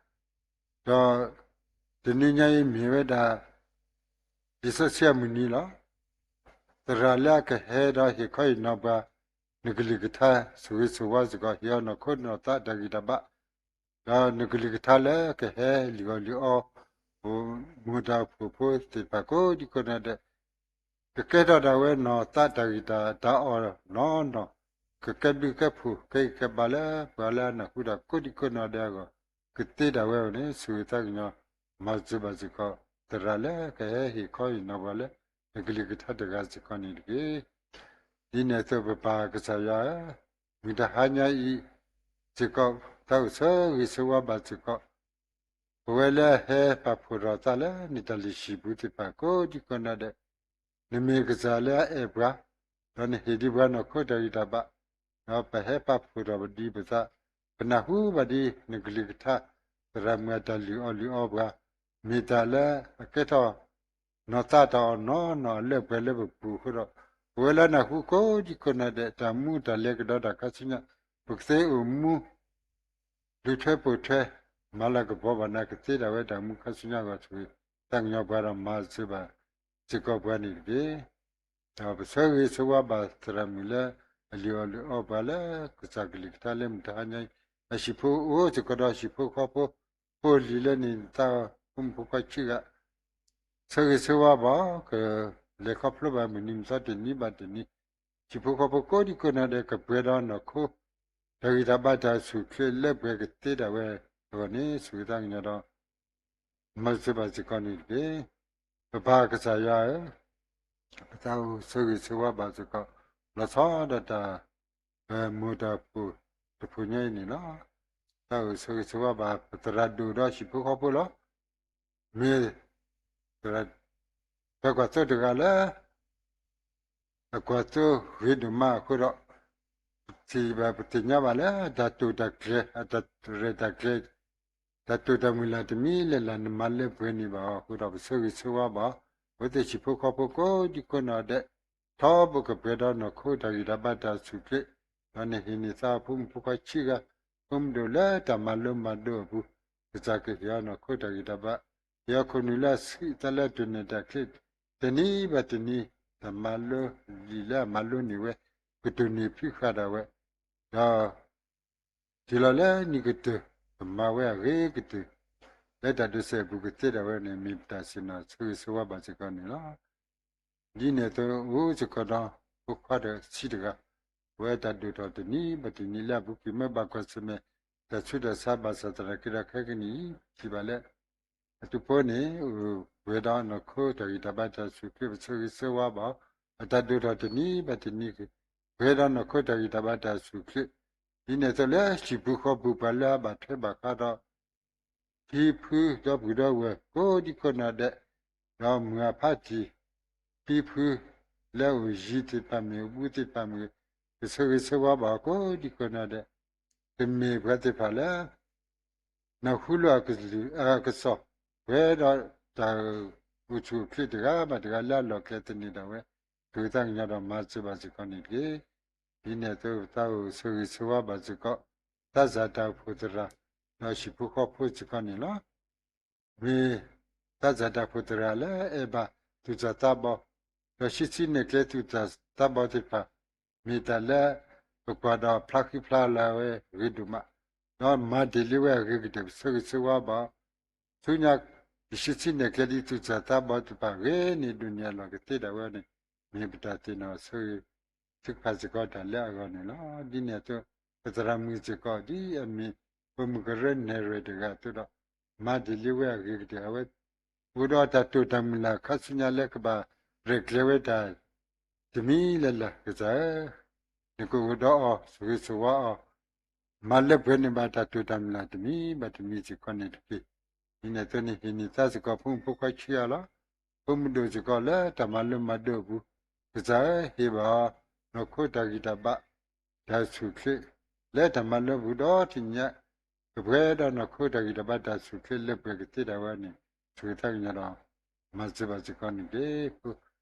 ဒီးတနံၤညါအံၤမ့ၢ်ဝဲဒၣ် လံာ်စီဆှံအမုၢ်နံၤလီၤ. သရၣ်လၢအကဟဲဒီးဟ့ၣ်ခီဟ့ၣ်နီၤပှၤ နကလုၢ်ကထါ ဆိၣ်ဂ့ၤဆိၣ်ဝါစ့ၢ်ကီး ဟ့ၣ်အီၤနီၢ်ခိနီၢ်သးတၢ်ဂံၢ်တၢ်ဘါ ဒီးနကလုၢ်ကထါလၢကဟဲလံာ်အီၣ်လံာ်အီ မိၢ်တၢ်ဖိဖိသ့ၣ်တဖၣ်ကိးဒံကိးနီၢ်ဒဲး ကကဲထီၣ်ဒၣ်ဝဲနီၢ်သးတၢ်ဂံၢ်တၢ်အီနီၢ်နီၢ်, ကကဲဘျုးကဲဖှိၣ် ကဲဂံၢ်ကဲဘါလၢပှၤလၢအနၢ်ဟူတၢ်ကိးဒံကိးနီၢ်ဒဲးအဂီၢ်, ကသ့ဒၣ်ဝဲအဂီၢ်န့ၣ် ဆိၣ်ဂ့ၤသးကညီၤ မၤစၢၤဘၣ်စ့ၢ်ကီး သရၣ်လၢကဟဲဟ့ၣ်ခီဟ့ၣ်နီၤပှၤလၢ နကလုၢ်ကထါတဂၤစ့ၢ်ကီးန့ၣ်တက့ၢ်. ဒ်န့ၣ်အသိးပပၢ်ကစၢ်ယွၤဧၢ, မုၢ်တဟါညါအံၤစ့ၢ်ကီး သးအိၣ်ဆၢဂ့ၤဆၢဝါဘၣ်စ့ၢ်ကီး ပဝဲလၢဟဲပာ်ဖှိၣ်ထီၣ်သးလၢနတၢ်လုၢ်ဟံၣ်ပူၤသ့ၣ်တဖၣ်ကိးဒံကိးနီၢ်ဒဲး, နမ့ၢ်ကစၢ်လၢအအဲၣ်ပှၤ, ဒီးနဟ့ၣ်ဒံးပှၤနီၢ်ခိတၢ်ဂံၢ်တၢ်ဘါ, ဒီးပဟဲပာ်ဖှိၣ်ထီၣ်ပဒံးပသး, ပနၢ်ဟူဘၣ်ဒံးနကလုၢ်ကထါ, သရၣ်မုၣ်အတၢ်လုၢ်အီၣ်လုၢ်အီပှၤ, မ့ၢ်တၢ်လၢအကဲထီၣ် နီၢ်သးတၢ်အီၣ်နီၢ်နီၢ်အလၢပှဲၤလၢပပူၤအဃိဒီး, ပဝဲလၢနၢ်ဟူကိးဒံကိးနီၢ်ဒဲး တၢ်မူတၢ်လဲၤကဒီးတၢ်ခါဆူညါ, ပကသ့အိၣ်မူ ဒုးထွဲပိာ်ထွဲ မၤလၤကပီၤဘၣ်နၤ ကသ့ဒၣ်ဝဲတၢ်မူခါဆူညါအဂီၢ် ဆိၣ်ဂ့ၤသးကညီၤပှၤဒီးမၤစၢၤဘၣ်စ့ၢ်ကီးပှၤန့ၣ်တက့ၢ်. ဒီးပဆၢဂ့ၤဆၢဝါဘၣ်သရၣ်မုၣ်လၢ အလုၢ်အီၣ်လုၢ်အီပှၤလၢ ကစၢ်ကလုၢ်ကထါလၢမုၢ်တဟါညါအံၤ, အဟံၣ်ဖိဃီဖိစ့ၢ်ကီးဒီးဟံၣ်ဖိဃီဖိ, ဖိလံၤလၢန့ၣ်သးဖိမုၣ်ဖိခွါဆံးဂၤ ဆၢဂ့ၤဆၢဝါဘၣ်, ကလဲၤခီဖျိဘၣ်မုၢ်နံၤမုၢ်သီတနံၤဘၣ်တနံၤ, ဟံၣ်ဖိဃီဖိကိးဒံကိးနီၢ်ဒဲး ကပှဲၤဒီးနီၢ်ခိ တၢ်ဂံၢ်တၢ်ဘါတၢ်ဆူၣ်ချ့လၢပှဲၤကသ့ဒၣ်ဝဲအဂီၢ်န့ၣ် ဆိၣ်ဂ့ၤသးကညီၤဒီး မၤစၢၤဘၣ်စ့ၢ်ကီးန့ၣ်တက့ၢ်. ပပၢ်ကစၢ်ယွၤဧၢ, ပသးအိၣ်ဆၢဂ့ၤဆၢဝါဘၣ်စ့ၢ်ကီး လီၤဆီဒၣ်တၢ် ပမိၢ်တၢ်ဖှိၣ်တဖှိၣ်ညါအံၤန့ၣ်လီၤ. သးအိၣ်ဆၢဂ့ၤဆၢဝါဘၣ် ပသရၣ်ဒိၣ်ဒီးဟံၣ်ဖိဃီဖိလီၤ. မ့ၢ် သရၣ် ပှၤကွၢ်သိတဂၤလၢ အကွၢ်သိဂ့ၤဒိၣ်မးအဃိဒီး ပထံၣ်ဘၣ်ပသ့ၣ်ညါဘၣ်လၢ တၢ်တိာ်တၢ်ကျဲၤ အတၢ်ရဲၣ်တၢ်ကျဲၤ တၢ်တိာ်တၢ်မုၢ်လၢ်တမံၤလၢ်လၢ် နမၤလၢပှဲၤန့ၢ်ဘၣ်အီၤအဃိဒီး ပဆၢဂ့ၤဆၢဝါဘၣ်, အဝဲသ့ၣ်ဟံၣ်ဖိဃီဖိကိးဒံကိးနီၢ်ဒဲး ထီဘိကပှဲၤဒီးနီၢ်ခိတၢ်ဂံၢ်တၢ်ဘါတၢ်ဆူၣ်ချ့, ဒီးနဟ့ၣ်န့ၢ်သးဖိမုၣ်ဖိခွါဆံးဂၤ ဖိမုၣ်ဒိၣ်လၢတၢ်မၤလိမၤဒိးအပူၤ, ကစၢ်ကဟ့ၣ်အီၤနီၢ်ခိတၢ်ဂံၢ်တၢ်ဘါ, ဟ့ၣ်အီၤခိၣ်နူာ်လၢအဆံးအသးလၢအတိၢ်န့ၢ်တၢ်ချ့, တနံၤဘၣ်တနံၤ တၢ်မၤလိလံာ်လၢအမၤလိန့ၢ်ဝဲ ကတိၢ်န့ၢ်ဖံးဃာ်ဒၣ်ဝဲ, ဒီး တုၤလီၤလၢနံၣ်ကတၢၢ် ကမၤဝဲအဂ့ၤကတၢၢ် လၢတၢ်ဒိးစဲးအပူၤကသ့ဒၣ်ဝဲန့ၣ် မ့ၢ်ပတၢ်ဆ့ၣ်နီၤဆၢဂ့ၤဆၢဝါဘၣ်စ့ၢ်ကီးန့ၣ်လီၤ. ဒ်န့ၣ်အသိးအိၣ်စ့ၢ်ကီးဒီး ဖိခွါဒီးဆံးတဂၤ, အဝဲတၢ်ဒိၣ်ထီၣ်တနံၤဘၣ်တနံၤလၢအပူၤကွံာ် မ့ၢ်ဘၣ်ကွၢ်ဆၢၣ်မဲာ် တၢ်ဆူးတၢ်ဆါဘၣ်ဆၣ်သနာ်က့ဒီးခဲကနံၣ်အံၤ ထံၣ်ဘၣ်လၢ အသုးဖိန့ၣ် အိၣ်ပှဲၤဒီးနီၢ်ခိတၢ်ဂံၢ်တၢ်ဘါတၢ်ဆူၣ်ချ့ ပဆၢဂ့ၤဆၢဝါဘၣ်, အတၢ်ဒိၣ်ထီၣ်တနံၤဘၣ်တနံၤ ပှဲၤဒီးနီၢ်ခိတၢ်ဂံၢ်တၢ်ဘါတၢ်ဆူၣ်ချ့, ဒ်န့ၣ်အသိးလၢဟံၣ်ပူၤဃီပူၤပှၤလၢအဘၣ်ထွဲဘၣ်ဃးဒီး ဖံဖုဒီပုၢ်ဒီဝဲၢ်ကိးဒံကိးနီၢ်ဒဲး, ဒီးမုၢ်အဖါတံၢ် ဖံဖု လၢအအိၣ်ယံၤသ့ၣ်တဖၣ်မ့ၢ် အဘူးသ့ၣ်တဖၣ်မ့ၢ် ပဆၢဂ့ၤဆၢဝါဘၣ်ကိးဒံကိးနီၢ်ဒဲး, တမ့ၢ်ပှၤသ့ၣ်တဖၣ်လၢ နၢ်ဟူလိာ်အကစီၣ် ပှဲၤဒီးတၢ်အိၣ်ဆူၣ်အိၣ်ချ့တဂၤဘၣ်တဂၤလၢအလီၢ်ကျဲသန့ၤဒၣ်ဝဲ, ဆိၣ်ဂ့ၤသးကညီၤဒီးမၤစၢၤဘၣ်စ့ၢ်ကီးန့ၣ်တက့ၢ်. ဒ်န့ၣ်အသိးပသးအိၣ်ဆၢဂ့ၤဆၢဝါဘၣ်စ့ၢ်ကီး သးစၢ်တၢ်အိၣ်ဖှိၣ်သရၣ် ဒီးဟံၣ်ဖိဃီဖိစ့ၢ်ကီးန့ၣ်လီၤ. မ့ၢ်သးစၢ်တၢ်အိၣ်ဖှိၣ်သရၣ်လၢအအဲၣ်ဘၣ်သူၣ်စၢ်သးဘီၣ်, ဒီးဟံးစုနဲၣ်ကျဲသူၣ်စၢ်သးဘီၣ်သ့ၣ်တဖၣ်, မ့ၢ်တၢ်လၢပကွၢ်ဒီးဖျါဃံဖျါလၤဝဲဂ့ၤဒိၣ်မး, ဒီးမၤတ့ၢ်လံဝဲအဂ့ၤကတၢၢ် ပဆၢဂ့ၤဆၢဝါဘၣ် ဆူညါ ယဟံးစုနဲၣ်ကျဲဒ်သူၣ်စၢ်သးဘီၣ်သ့ၣ်တဖၣ်ဂ့ၤန့ၣ် ဒိၣ်န့ၢ်အလီၢ်ကသ့ဒၣ်ဝဲန့ၣ် မ့ၢ်ပတၢ်သ့ၣ်နီၣ်ဆၢဂ့ၤ ထုကဖၣ်စ့ၢ်ကီးတၢ်လၢအဂီၢ်န့ၣ်လီၤ. ဒ်န့ၣ်အသိး ပသရၣ်မုၣ်စ့ၢ်ကီး ဒ်အမ့ၢ်ပမုၢ်ကရၢနဲၣ်ရွဲၣ်တဂၤအသိးဒီး မၤတ့ၢ်လံဝဲအဂ့ၤကတၢၢ် အဝဲ အိၣ်ဒီးတၢ်တိာ်တၢ်မုၢ်လၢ်ခါဆူညါလၢကဘၣ်ရဲၣ်ကျဲၤဝဲတၢ် တမံၤလၢ်လၢ် ကစၢ်ဧၢ, နကအိၣ်ဒီးအီၤ ဆိၣ်ဂ့ၤဆိၣ်ဝါအီၤ မၤလၢပှဲၤန့ၢ်ဘၣ်တၢ်တိာ်တၢ်မုၢ်လၢ်တမံၤဘၣ်တမံၤစ့ၢ်ကီးန့ၣ်တက့ၢ်. ဒ်န့ၣ်အသိးန့ၣ် ဟ့ၣ်န့ၢ်သးစ့ၢ်ကီးဖိမုၣ်ဖိခွါဆံးအါလီၤ. ဖိမုၣ်ဒိၣ်စ့ၢ်ကီးလၢတၢ်မၤလိမၤဒိးအပူၤ, ကစၢ်ဧၢ ဟ့ၣ်ဘၣ်အီၤ နီၢ်ခိတၢ်ဂံၢ်တၢ်ဘါ တၢ်ဆူၣ်ချ့ လၢတၢ်မၤလိပူၤဒီးတနံၤညါ ကပှဲၤဒီးနီၢ်ခိတၢ်ဂံၢ်တၢ်ဘါတၢ်ဆူၣ်ချ့လၢပှဲၤကသ့ဒၣ်ဝဲန့ၣ် ဆိၣ်ဂ့ၤသးကညီၤဒီး မၤစၢၤဘၣ်စ့ၢ်ကီးန့ၣ်တက့ၢ်.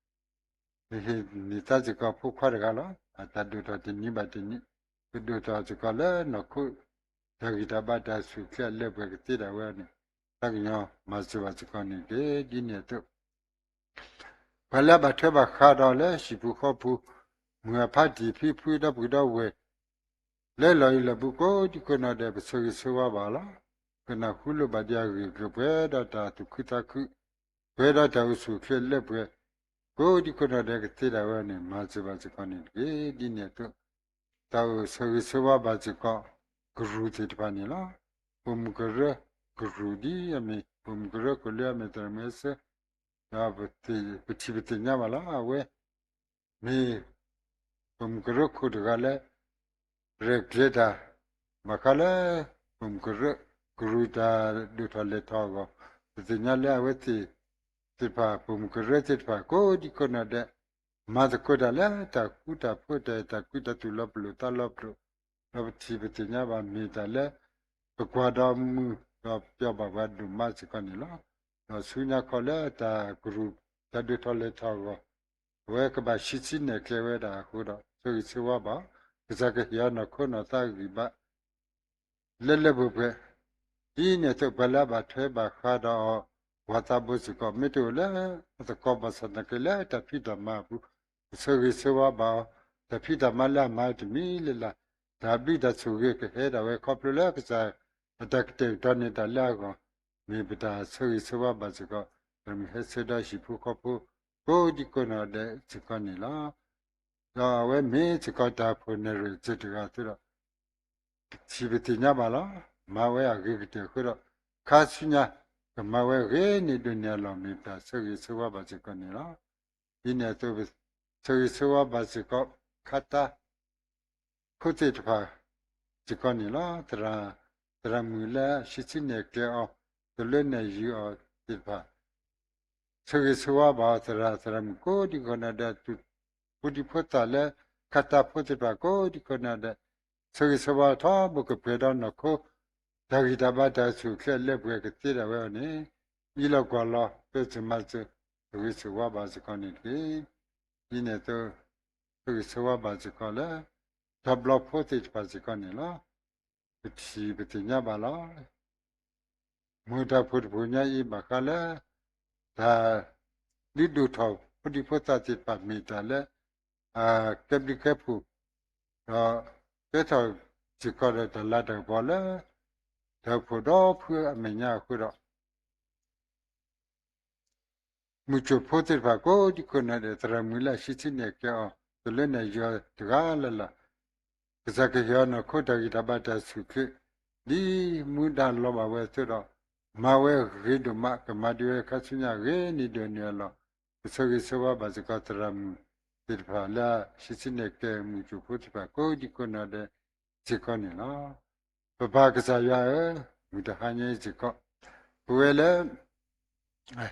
နဟ့ၣ်န့ၢ်သးစ့ၢ်ကီးဖိခွါတဂၤလီၤ. အတၢ်ဒိၣ်ထီၣ်တနံၤဘၣ်တနံၤ ကဒိၣ်ထီၣ်စ့ၢ်ကီးလၢနီၢ်ခိ တၢ်ဂံၢ်တၢ်ဘါတၢ်ဆူၣ်ချ့အလၢပှဲၤကသ့ဒၣ်ဝဲန့ၣ် သးကညီၤမၤစၢၤဘၣ်စ့ၢ်ကီးန့ၣ်တက့ၢ်. ဒ်န့ၣ်အသိး ပှၤလၢအဘၣ်ထွဲဘၣ်ဃးဒီးလၢဟံၣ်ပူၤဃီပူၤ မုၢ်အဖါတံၢ် ဖံဖုဒီပုၢ်ဒီဝဲၢ် လၢလီၢ်အံၤလီၢ်ဘူးကိးဒံကိးနီၢ်ဒဲး ပဆၢဂ့ၤဆၢဝါဘၣ်လီၤ. ကနၢ်ဟူလိာ်ဘၣ်ဒံးအဂ့ၢ်ကပှဲၤဒီးတၢ်သူၣ်ခုသးခု ပှဲၤဒီးတၢ်အိၣ်ဆူၣ်အိၣ်ချ့လၢပှဲၤ ကိးဒံကိးနီၢ်ဒဲးကသ့ဒၣ်ဝဲန့ၣ် မၤစၢၤဘၣ်စ့ၢ်ကီးန့ၣ်တက့ၢ်. ဒ်န့ၣ်အသိး သးအိၣ်ဆၢဂ့ၤဆၢဝါဘၣ်စ့ၢ်ကီး ကရူၢ်သ့ၣ်တဖၣ်န့ၣ်လီၤ. ပိာ်မုၣ်ကရၢကရူၢ်ဒ်အမ့ၢ် ပိာ်မုၣ်ကရၢကလိအမ့ၢ်သရၣ်မုၣ်ဟဲဆၢ, ဒီးပထံၣ်ပသ့ၣ်ညါဘၣ်လီၤ. အဝဲမ့ၢ် ပိာ်မုၣ်ကရၢခိၣ်တဂၤလၢ ရဲၣ်ကျဲၤတၢ် ဘၣ်ဃးလၢ ပိာ်မုၣ်ကရၢကရူၢ်တၢ်ဒိၣ်ထီၣ်လဲၤထီၣ်အဂီၢ်, ပသ့ၣ်ညါလၢအဝဲသ့ၣ်သ့ၣ်တဖၣ် ပိာ်မုၣ်ကရၢသ့ၣ်တဖၣ် ကိးဒံကိးနီၢ်ဒဲး မၤသကိးတၢ်လၢတၢ်ဃူတၢ်ဖိး တၢ်အဲၣ်တၢ်ကွံ တၢ်သူၣ်လီၤပလိာ်သးလီၤပလိာ်, ဒီးပထံၣ်ပသ့ၣ်ညါဘၣ်မ့ၢ်တၢ်လၢ ပကွၢ်ဒီးမုာ်ဒီးပျီဘၣ်ပှၤဒိၣ်မးစ့ၢ်ကီးန့ၣ်လီၤ. ဒီးဆူညါခီလၢတၢ်ကရူၢ် တၢ်ဒိၣ်ထီၣ်လဲၤထီၣ်အဂီၢ် အဝဲကဘၣ်ဟံးစုနဲၣ်ကျဲဝဲဒၣ်အဃိဒီး ဆၢဂ့ၤဆၢဝါဘၣ်, ကစၢ်ကဟ့ၣ်အီၤနီၢ်ခိနီၢ်သးဂံၢ်ဘါ လၢလၢပှဲၤပှဲၤ, ဒ်န့ၣ်အသိးပှၤလၢအဘၣ်ထွဲဘၣ်ဃးဒီးအီၤ ပှၤသးဘိစ့ၢ်ကီး မ့ၢ်တအိၣ်လၢအသကိးဘၣ်ဆၣ်သနာ်က့လၢတၢ်ဖံးတၢ်မၤအပူၤ, ပဆၢဂ့ၤဆၢဝါဘၣ်အီၤ, တၢ်ဖံးတၢ်မၤလၢအမၤတမံၤလၢ်လၢ်, တၢ်ဘျုးတၢ်ဆိၣ်ဂ့ၤကဟဲဒၣ်ဝဲခီဖျိလၢကစၢ်အတၢ်ကတဲာ်ကတီၤန့ၢ်တၢ်လၢအဂီၢ်, မ့ၢ်ပတၢ်ဆၢဂ့ၤဆၢဝါဘၣ်စ့ၢ်ကီး ပမ့ၢ်ဟဲဆၢဒီးဟံၣ်ဖိဃီဖိ ကိးဒံကိးနီၢ်ဒဲးစ့ၢ်ကီးန့ၣ်လီၤ. ဒီးအဝဲမ့ၢ်စ့ၢ်ကီးတၢ်ဖိၣ်နဲၣ်ရွဲၣ်စၢၤတဂၤအသိးဒီး ပထံၣ်ပသ့ၣ်ညါဘၣ်လီၤ. မၤဝဲအဂ့ၤကတၢၢ်အဃိဒီး ခါဆူညါ ကမၤဝဲဂ့ၤန့ၢ်ဒိၣ်န့ၢ်အလီၢ် မ့ၢ်ပတၢ်ဆၢဂ့ၤဆၢဝါဘၣ်စ့ၢ်ကီးန့ၣ်လီၤ. ဒ်န့ၣ်အသိး ဆၢဂ့ၤဆၢဝါဘၣ်စ့ၢ်ကီး ခါတၢ် ဖိသ့ၣ်တဖၣ်စ့ၢ်ကီးန့ၣ်လီၤ. သရၣ်မုၣ်လၢဟံးစုနဲၣ်ကျဲအီၤ တလၢနဲၣ်ယုာ်အီၤသ့ၣ်တဖၣ် ဆၢဂ့ၤဆၢဝါဘၣ်အီၤ သရၣ် သရၣ်မုၣ်ကိးဒံကိးနီၢ်ဒဲး ဖိဒံဖိသၣ်လၢခါတၢ်ဖိသ့ၣ်တဖၣ်ကိးဒံကိးနီၢ်ဒဲး ဆၢဂ့ၤဆၢဝါထီဘိကပှဲၤဒီးနီၢ်ခိ တၢ်ဂံၢ်တၢ်ဘါတၢ်အိၣ်ဆူၣ်အိၣ်ချ့အလၢပှဲၤကသ့ဒၣ်ဝဲအီၤန့ၣ် အံးလီၤကွၢ်လီၤ ပၢၢ်စၢၤမၤစၢၤ ဆၢဂ့ၤဆၢဝါဘၣ်စ့ၢ်ကီးန့ၣ်တက့ၢ်. ဒ်န့ၣ်အသိး ဆၢဂ့ၤဆၢဝါဘၣ်စ့ၢ်ကီးလၢ တၢ်ဘျီဖိသ့ၣ်တဖၣ်စ့ၢ်ကီးန့ၣ်လီၤ. ပထံၣ်ပသ့ၣ်ညါဘၣ်လီၤ. မုၢ်တၢ်ဖှိၣ်တဖှိၣ်ညါအံၤဘၣ်ဃးလၢ တၢ်လုၢ်ဒိၣ်ထီၣ်ဖိဒံဖိသၣ်သ့ၣ်တဖၣ်မ့ၢ်တၢ်လၢ ကဲဘျုးကဲဖှိၣ် ဒီးကဲထီၣ်စ့ၢ်ကီးဒီးတၢ်လၤတၢ်ကပီၤလၢ တၢ်အိၣ်ဖှိၣ်ဒီဖုအမဲာ်ညါအဃိဒီး မုၢ်ကၠိၣ်ဖိသ့ၣ်တဖၣ်ကိးဒံကိးနီၢ်ဒဲး သရၣ်မုၣ်လၢဟံးစုနဲၣ်ကျဲအီၤ တလၢနဲၣ်ယုာ်အီၤတဂၤလၢ်လၢ် ကစၢ်ကဟ့ၣ်အီၤနီၢ်ခိတၢ်ဂံၢ်တၢ်ဘါတၢ်အိၣ်ဆူၣ်အိၣ်ချ့ ဒ်မူဒါလီၤဘၣ်ဝဲအသိးဒီး မၤဝဲဂ့ၤဒိၣ်မး ကမၤဒံးဝဲခါဆူညါဂ့ၤန့ၢ်ဒိၣ်န့ၢ်အလီၢ် ပဆၢဂ့ၤဆၢဝါဘၣ်စ့ၢ်ကီးသရၣ်မုၣ်သ့ၣ်တဖၣ်လၢ ဟံးစုနဲၣ်ကျဲမုၢ်ကၠိၣ်ဖိသ့ၣ်တဖၣ်ကိးဒံကိးနီၢ်ဒဲးစ့ၢ်ကီးန့ၣ်လီၤ. ပပၢ်ကစၢ်ယွၤဧၢ, မုၢ်တဟါညါအံၤစ့ၢ်ကီး ပဝဲလၢ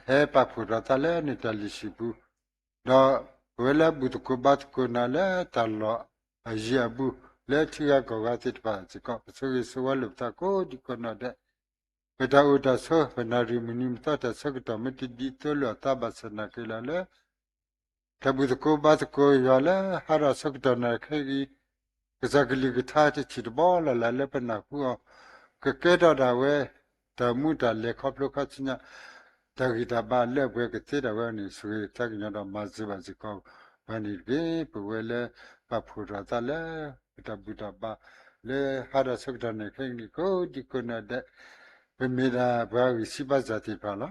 ဟဲပာ်ဖှိၣ်ထီၣ်သးလၢနတၢ်လုၢ်ဟံၣ်ပူၤ, ဒီးပဝဲလၢဘူၣ်သကိးဘါသကိးနၤလၢတၢ်လီၢ်အယံၤအဘူး လၢထံဂၤကီၢ်ဂၤသ့ၣ်တဖၣ်စ့ၢ်ကီး ပဆၢဂ့ၤဆၢဝါလိာ်ပသးကိးဒံကိးနီၢ်ဒဲး, ပတၢ်အိၣ်တၢ်ဆိး ပနၣ်ရံၣ်မုၢ်နံၤမသီတၢ်ဆၢကတီၢ်မ့ၢ်တဒ်သိးလိာ်အသးဘၣ်ဆၣ်သနာ်က့လီၤလၢ တၢ်ဘူၣ်သကိးဘါသကိးယွၤလၢဟးထီၣ်ဆၢကတီၢ်နၣ်ရံၣ်ခဲအံၤ ကစၢ်ကလုၢ်ကထါတထံၣ်တဘီလၢ်လၢ်လၢပနၢ်ဟူအီၤ ကကဲထီၣ်ဒၣ်ဝဲ တၢ်မူတၢ်လဲၤခီဖျိခါဆူညါ တၢ်ဂံၢ်တၢ်ဘါလၢအပှဲၤကသ့ဒၣ်ဝဲအီၤန့ၣ် ဆိၣ်ဂ့ၤသးကညီၤဒီးမၤစၢၤဘၣ်စ့ၢ်ကီးပှၤန့ၣ်တက့ၢ်. ပဝဲလၢပာ်ဖှိၣ်ထီၣ်သးလၢ ပတၢ်ဘူၣ်တၢ်ဘါ လၢဟးထီၣ်ဆၢကတီၢ်နၣ်ရံၣ်ခဲအံၤန့ၣ် ကိးဒံကိးနီၢ်ဒဲး ပမ့ၢ်ဒၣ်ပှၤဂံၢ်စၢ်ဘါစၢ်သ့ၣ်တဖၣ်လီၤ.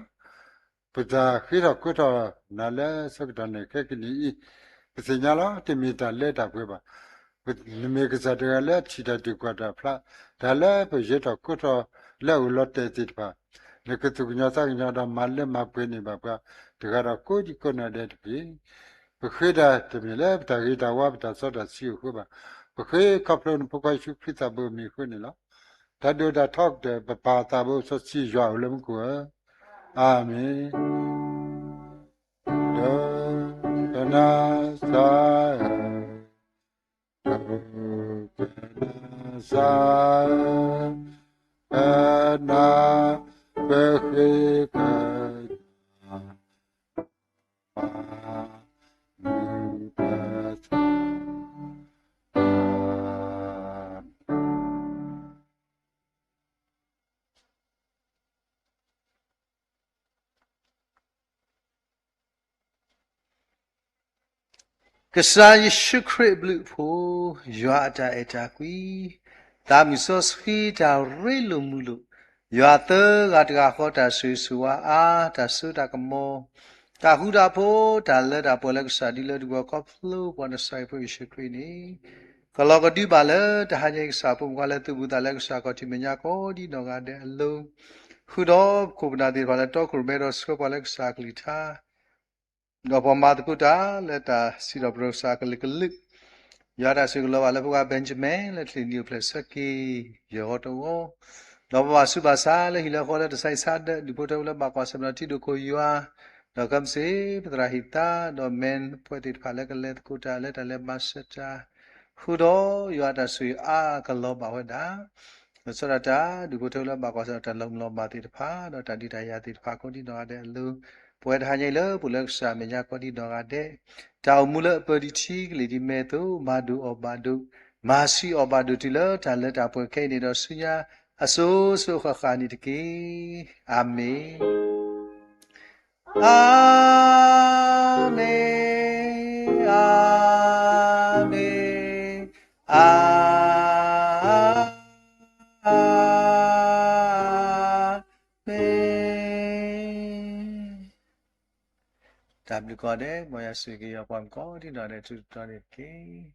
ပတၢ်ဃ့ထီၣ်ကိးထီၣ်နၤလၢဆၢကတီၢ်နၣ်ရံၣ်ခဲကနံၣ်အံၤ ပသ့ၣ်ညါလီၤ တမ့ၢ်တၢ်လၢတၢ်ပှဲၤဘၣ်. နမ့ၢ်ကစၢ်တဂၤလၢထံၣ်တၢ်ဒုးကွၢ်တၢ်ဖျါ တၢ်လၢပယဲၢ်ထီၣ်ကိးထီၣ်လၢအအိၣ်လီၤတဲာ်သ့ၣ်တဖၣ် နကသူၣ်ကညီၤသးကညီၤဒီးမၤလၢမၤပှဲၤန့ၢ်ဘၣ်ပှၤတဂၤဒီးကိးဒံကိးနီၢ်ဒဲးတက့ၢ်. ပဃ့ဒၣ်တမ့ၢ်လၢပတၢ်ဂ့ၤတၢ်ဝါပတၢ်စီတၢ်ဆှံအဃိဘၣ်. ပဃ့ခီဖျိနဖိခွါယ့ၣ်ၡူးခရံာ်သးဘိအမံၤအဃိန့ၣ်လီၤ. တၢ်ဒိၣ်တၢ်ထီကတၢၢ် ပပၢ်သးဘိစီဆှံယွၤအိၣ်လၢမူခိၣ်ဧၢ, အၤမ့ၣ်. ဒီးကနၣ်စၢ်ဧၢ, ဒီးကနၣ်စၢ်ဧၢ, ကနၣ်ပဃ့ကညး ကစၢ်ယ့ၣ်ၡူးခရံာ်အဘျုးအဖှိၣ်, ယွၤအတၢ်အဲၣ်တၢ်ကွံ, သးမုၢ်စီဆှံတၢ်ရ့လိာ်မုာ်လိာ်, ယွၤသၢဂၤတဂၤဃီတၢ်ဆိၣ်ဂ့ၤဆိၣ်ဝါအါ, တၢ်စိတၢ်ကမီၤ, တၢ်ဃူတၢ်ဖိး, တၢ်လၢတၢ်ပှဲၤလၢကစၢ်ဒ်လၢတဂီၤခီဖျိပှၤနစၤရ့းဖိယ့ၣ်ၡူးခရံာ်န့ၣ် ကလီၤကဒုဘၣ်လၢတဟါညါအံၤ ကစၢ်အဖိမုၣ်ခွါလၢသုးဘူးသးလၢကစၢ်ခီၣ်ထံးမဲာ်ညါကိးဒံးနီၢ်ဂၤဒဲးအလိၤ, ဃုာ်ဒီးပခိၣ်ပနၢ်သ့ၣ်တဖၣ်လၢတီခိၣ်ရိၣ်မဲဒီးဆှၢပှၤလၢကစၢ်အကလုၢ်ကထါ ဒီးပှၤမၤသကိးတၢ်လၢတၢ်စံးထီၣ်ပတြၢၤကစၢ်အကလုာ်ကလုာ်, ယွၤအတၢ်ဆိၣ်ဂ့ၤကလီၤဘၣ်လၢဖိခွါ Benjamin လၢချံၣ်နံၣ်အိၣ်ဖျဲၣ်ဆၢက့ၤ ယဲၢ်ဂီၤတဂီၤ, ဒီးပဘၣ်ဆူးဘၣ်ဆါလၢဟံၣ်လၢဃီလၢတၢ်ဆါဟံၣ်ဆါဒၢး ဒူၣ်ဖိထၢဖိလၢဘၣ်ကွၢ်ဆၢၣ်မဲာ်ထံဒိၣ်ခိၣ်ယွၤ, ဒီးခဲမုၢ်ဆ့ၣ် ပသရၣ်ဟံၣ်သါ ဒီး men အဖွဲ့သ့ၣ်တဖၣ်လၢကလဲၤသကိးတၢ်လၢတၢ်လဲၤမၤစၢၤတၢ် ဃုာ်ဒီးယွၤအတၢ်ဆိၣ်ဂ့ၤအါကလီၤဘၣ်ဝဲဒၣ် လီၤဆီဒၣ်တၢ် ဒူၣ်ဖိထၢဖိလၢဘၣ်ကွၢ်ဆၢၣ်တၢ်လီၤမုၢ်လီၤဘၣ်သ့ၣ်တဖၣ် ဒီးတၢ်ဒုးတၢ်ယၤသ့ၣ်တဖၣ်ကိးဒံးနီၢ်ဂၤဒဲးအလိၤ, ပဝဲတဟါညါအံၤလၢ ပအိၣ်လၢကစၢ်အမဲာ်ညါကိးဒံးနီၢ်ဂၤဒဲး, တၢ်အိၣ်မူလၢအပၢၤဒံးထံကလံၤဒံးမဲာ်သိး မၤဒိၣ်အီၣ်ဘၣ်ဒိၣ်, မၤဆံးအီၣ်ဘၣ်ဒိၣ်တုၤလၢတၢ်လၢတၢ်ပှဲၤခဲအံၤန့ၣ်ဒီး ဆူညါအစိၤစိၤအဃၣ်ဃၣ်န့ၣ်တက့ၢ်. အၤမ့ၣ်. အၤမ့ၣ်, အၤမ့ၣ်, အၤမ့ၣ်. တၢ်ဘျုးကိးဂၤဒဲး, မ်ယွၤဆိၣ်ဂ့ၤက့ၤပှၤကိးဒံးနီၢ်ဂၤဒဲးထူတီန့ၣ်တက့ၢ်.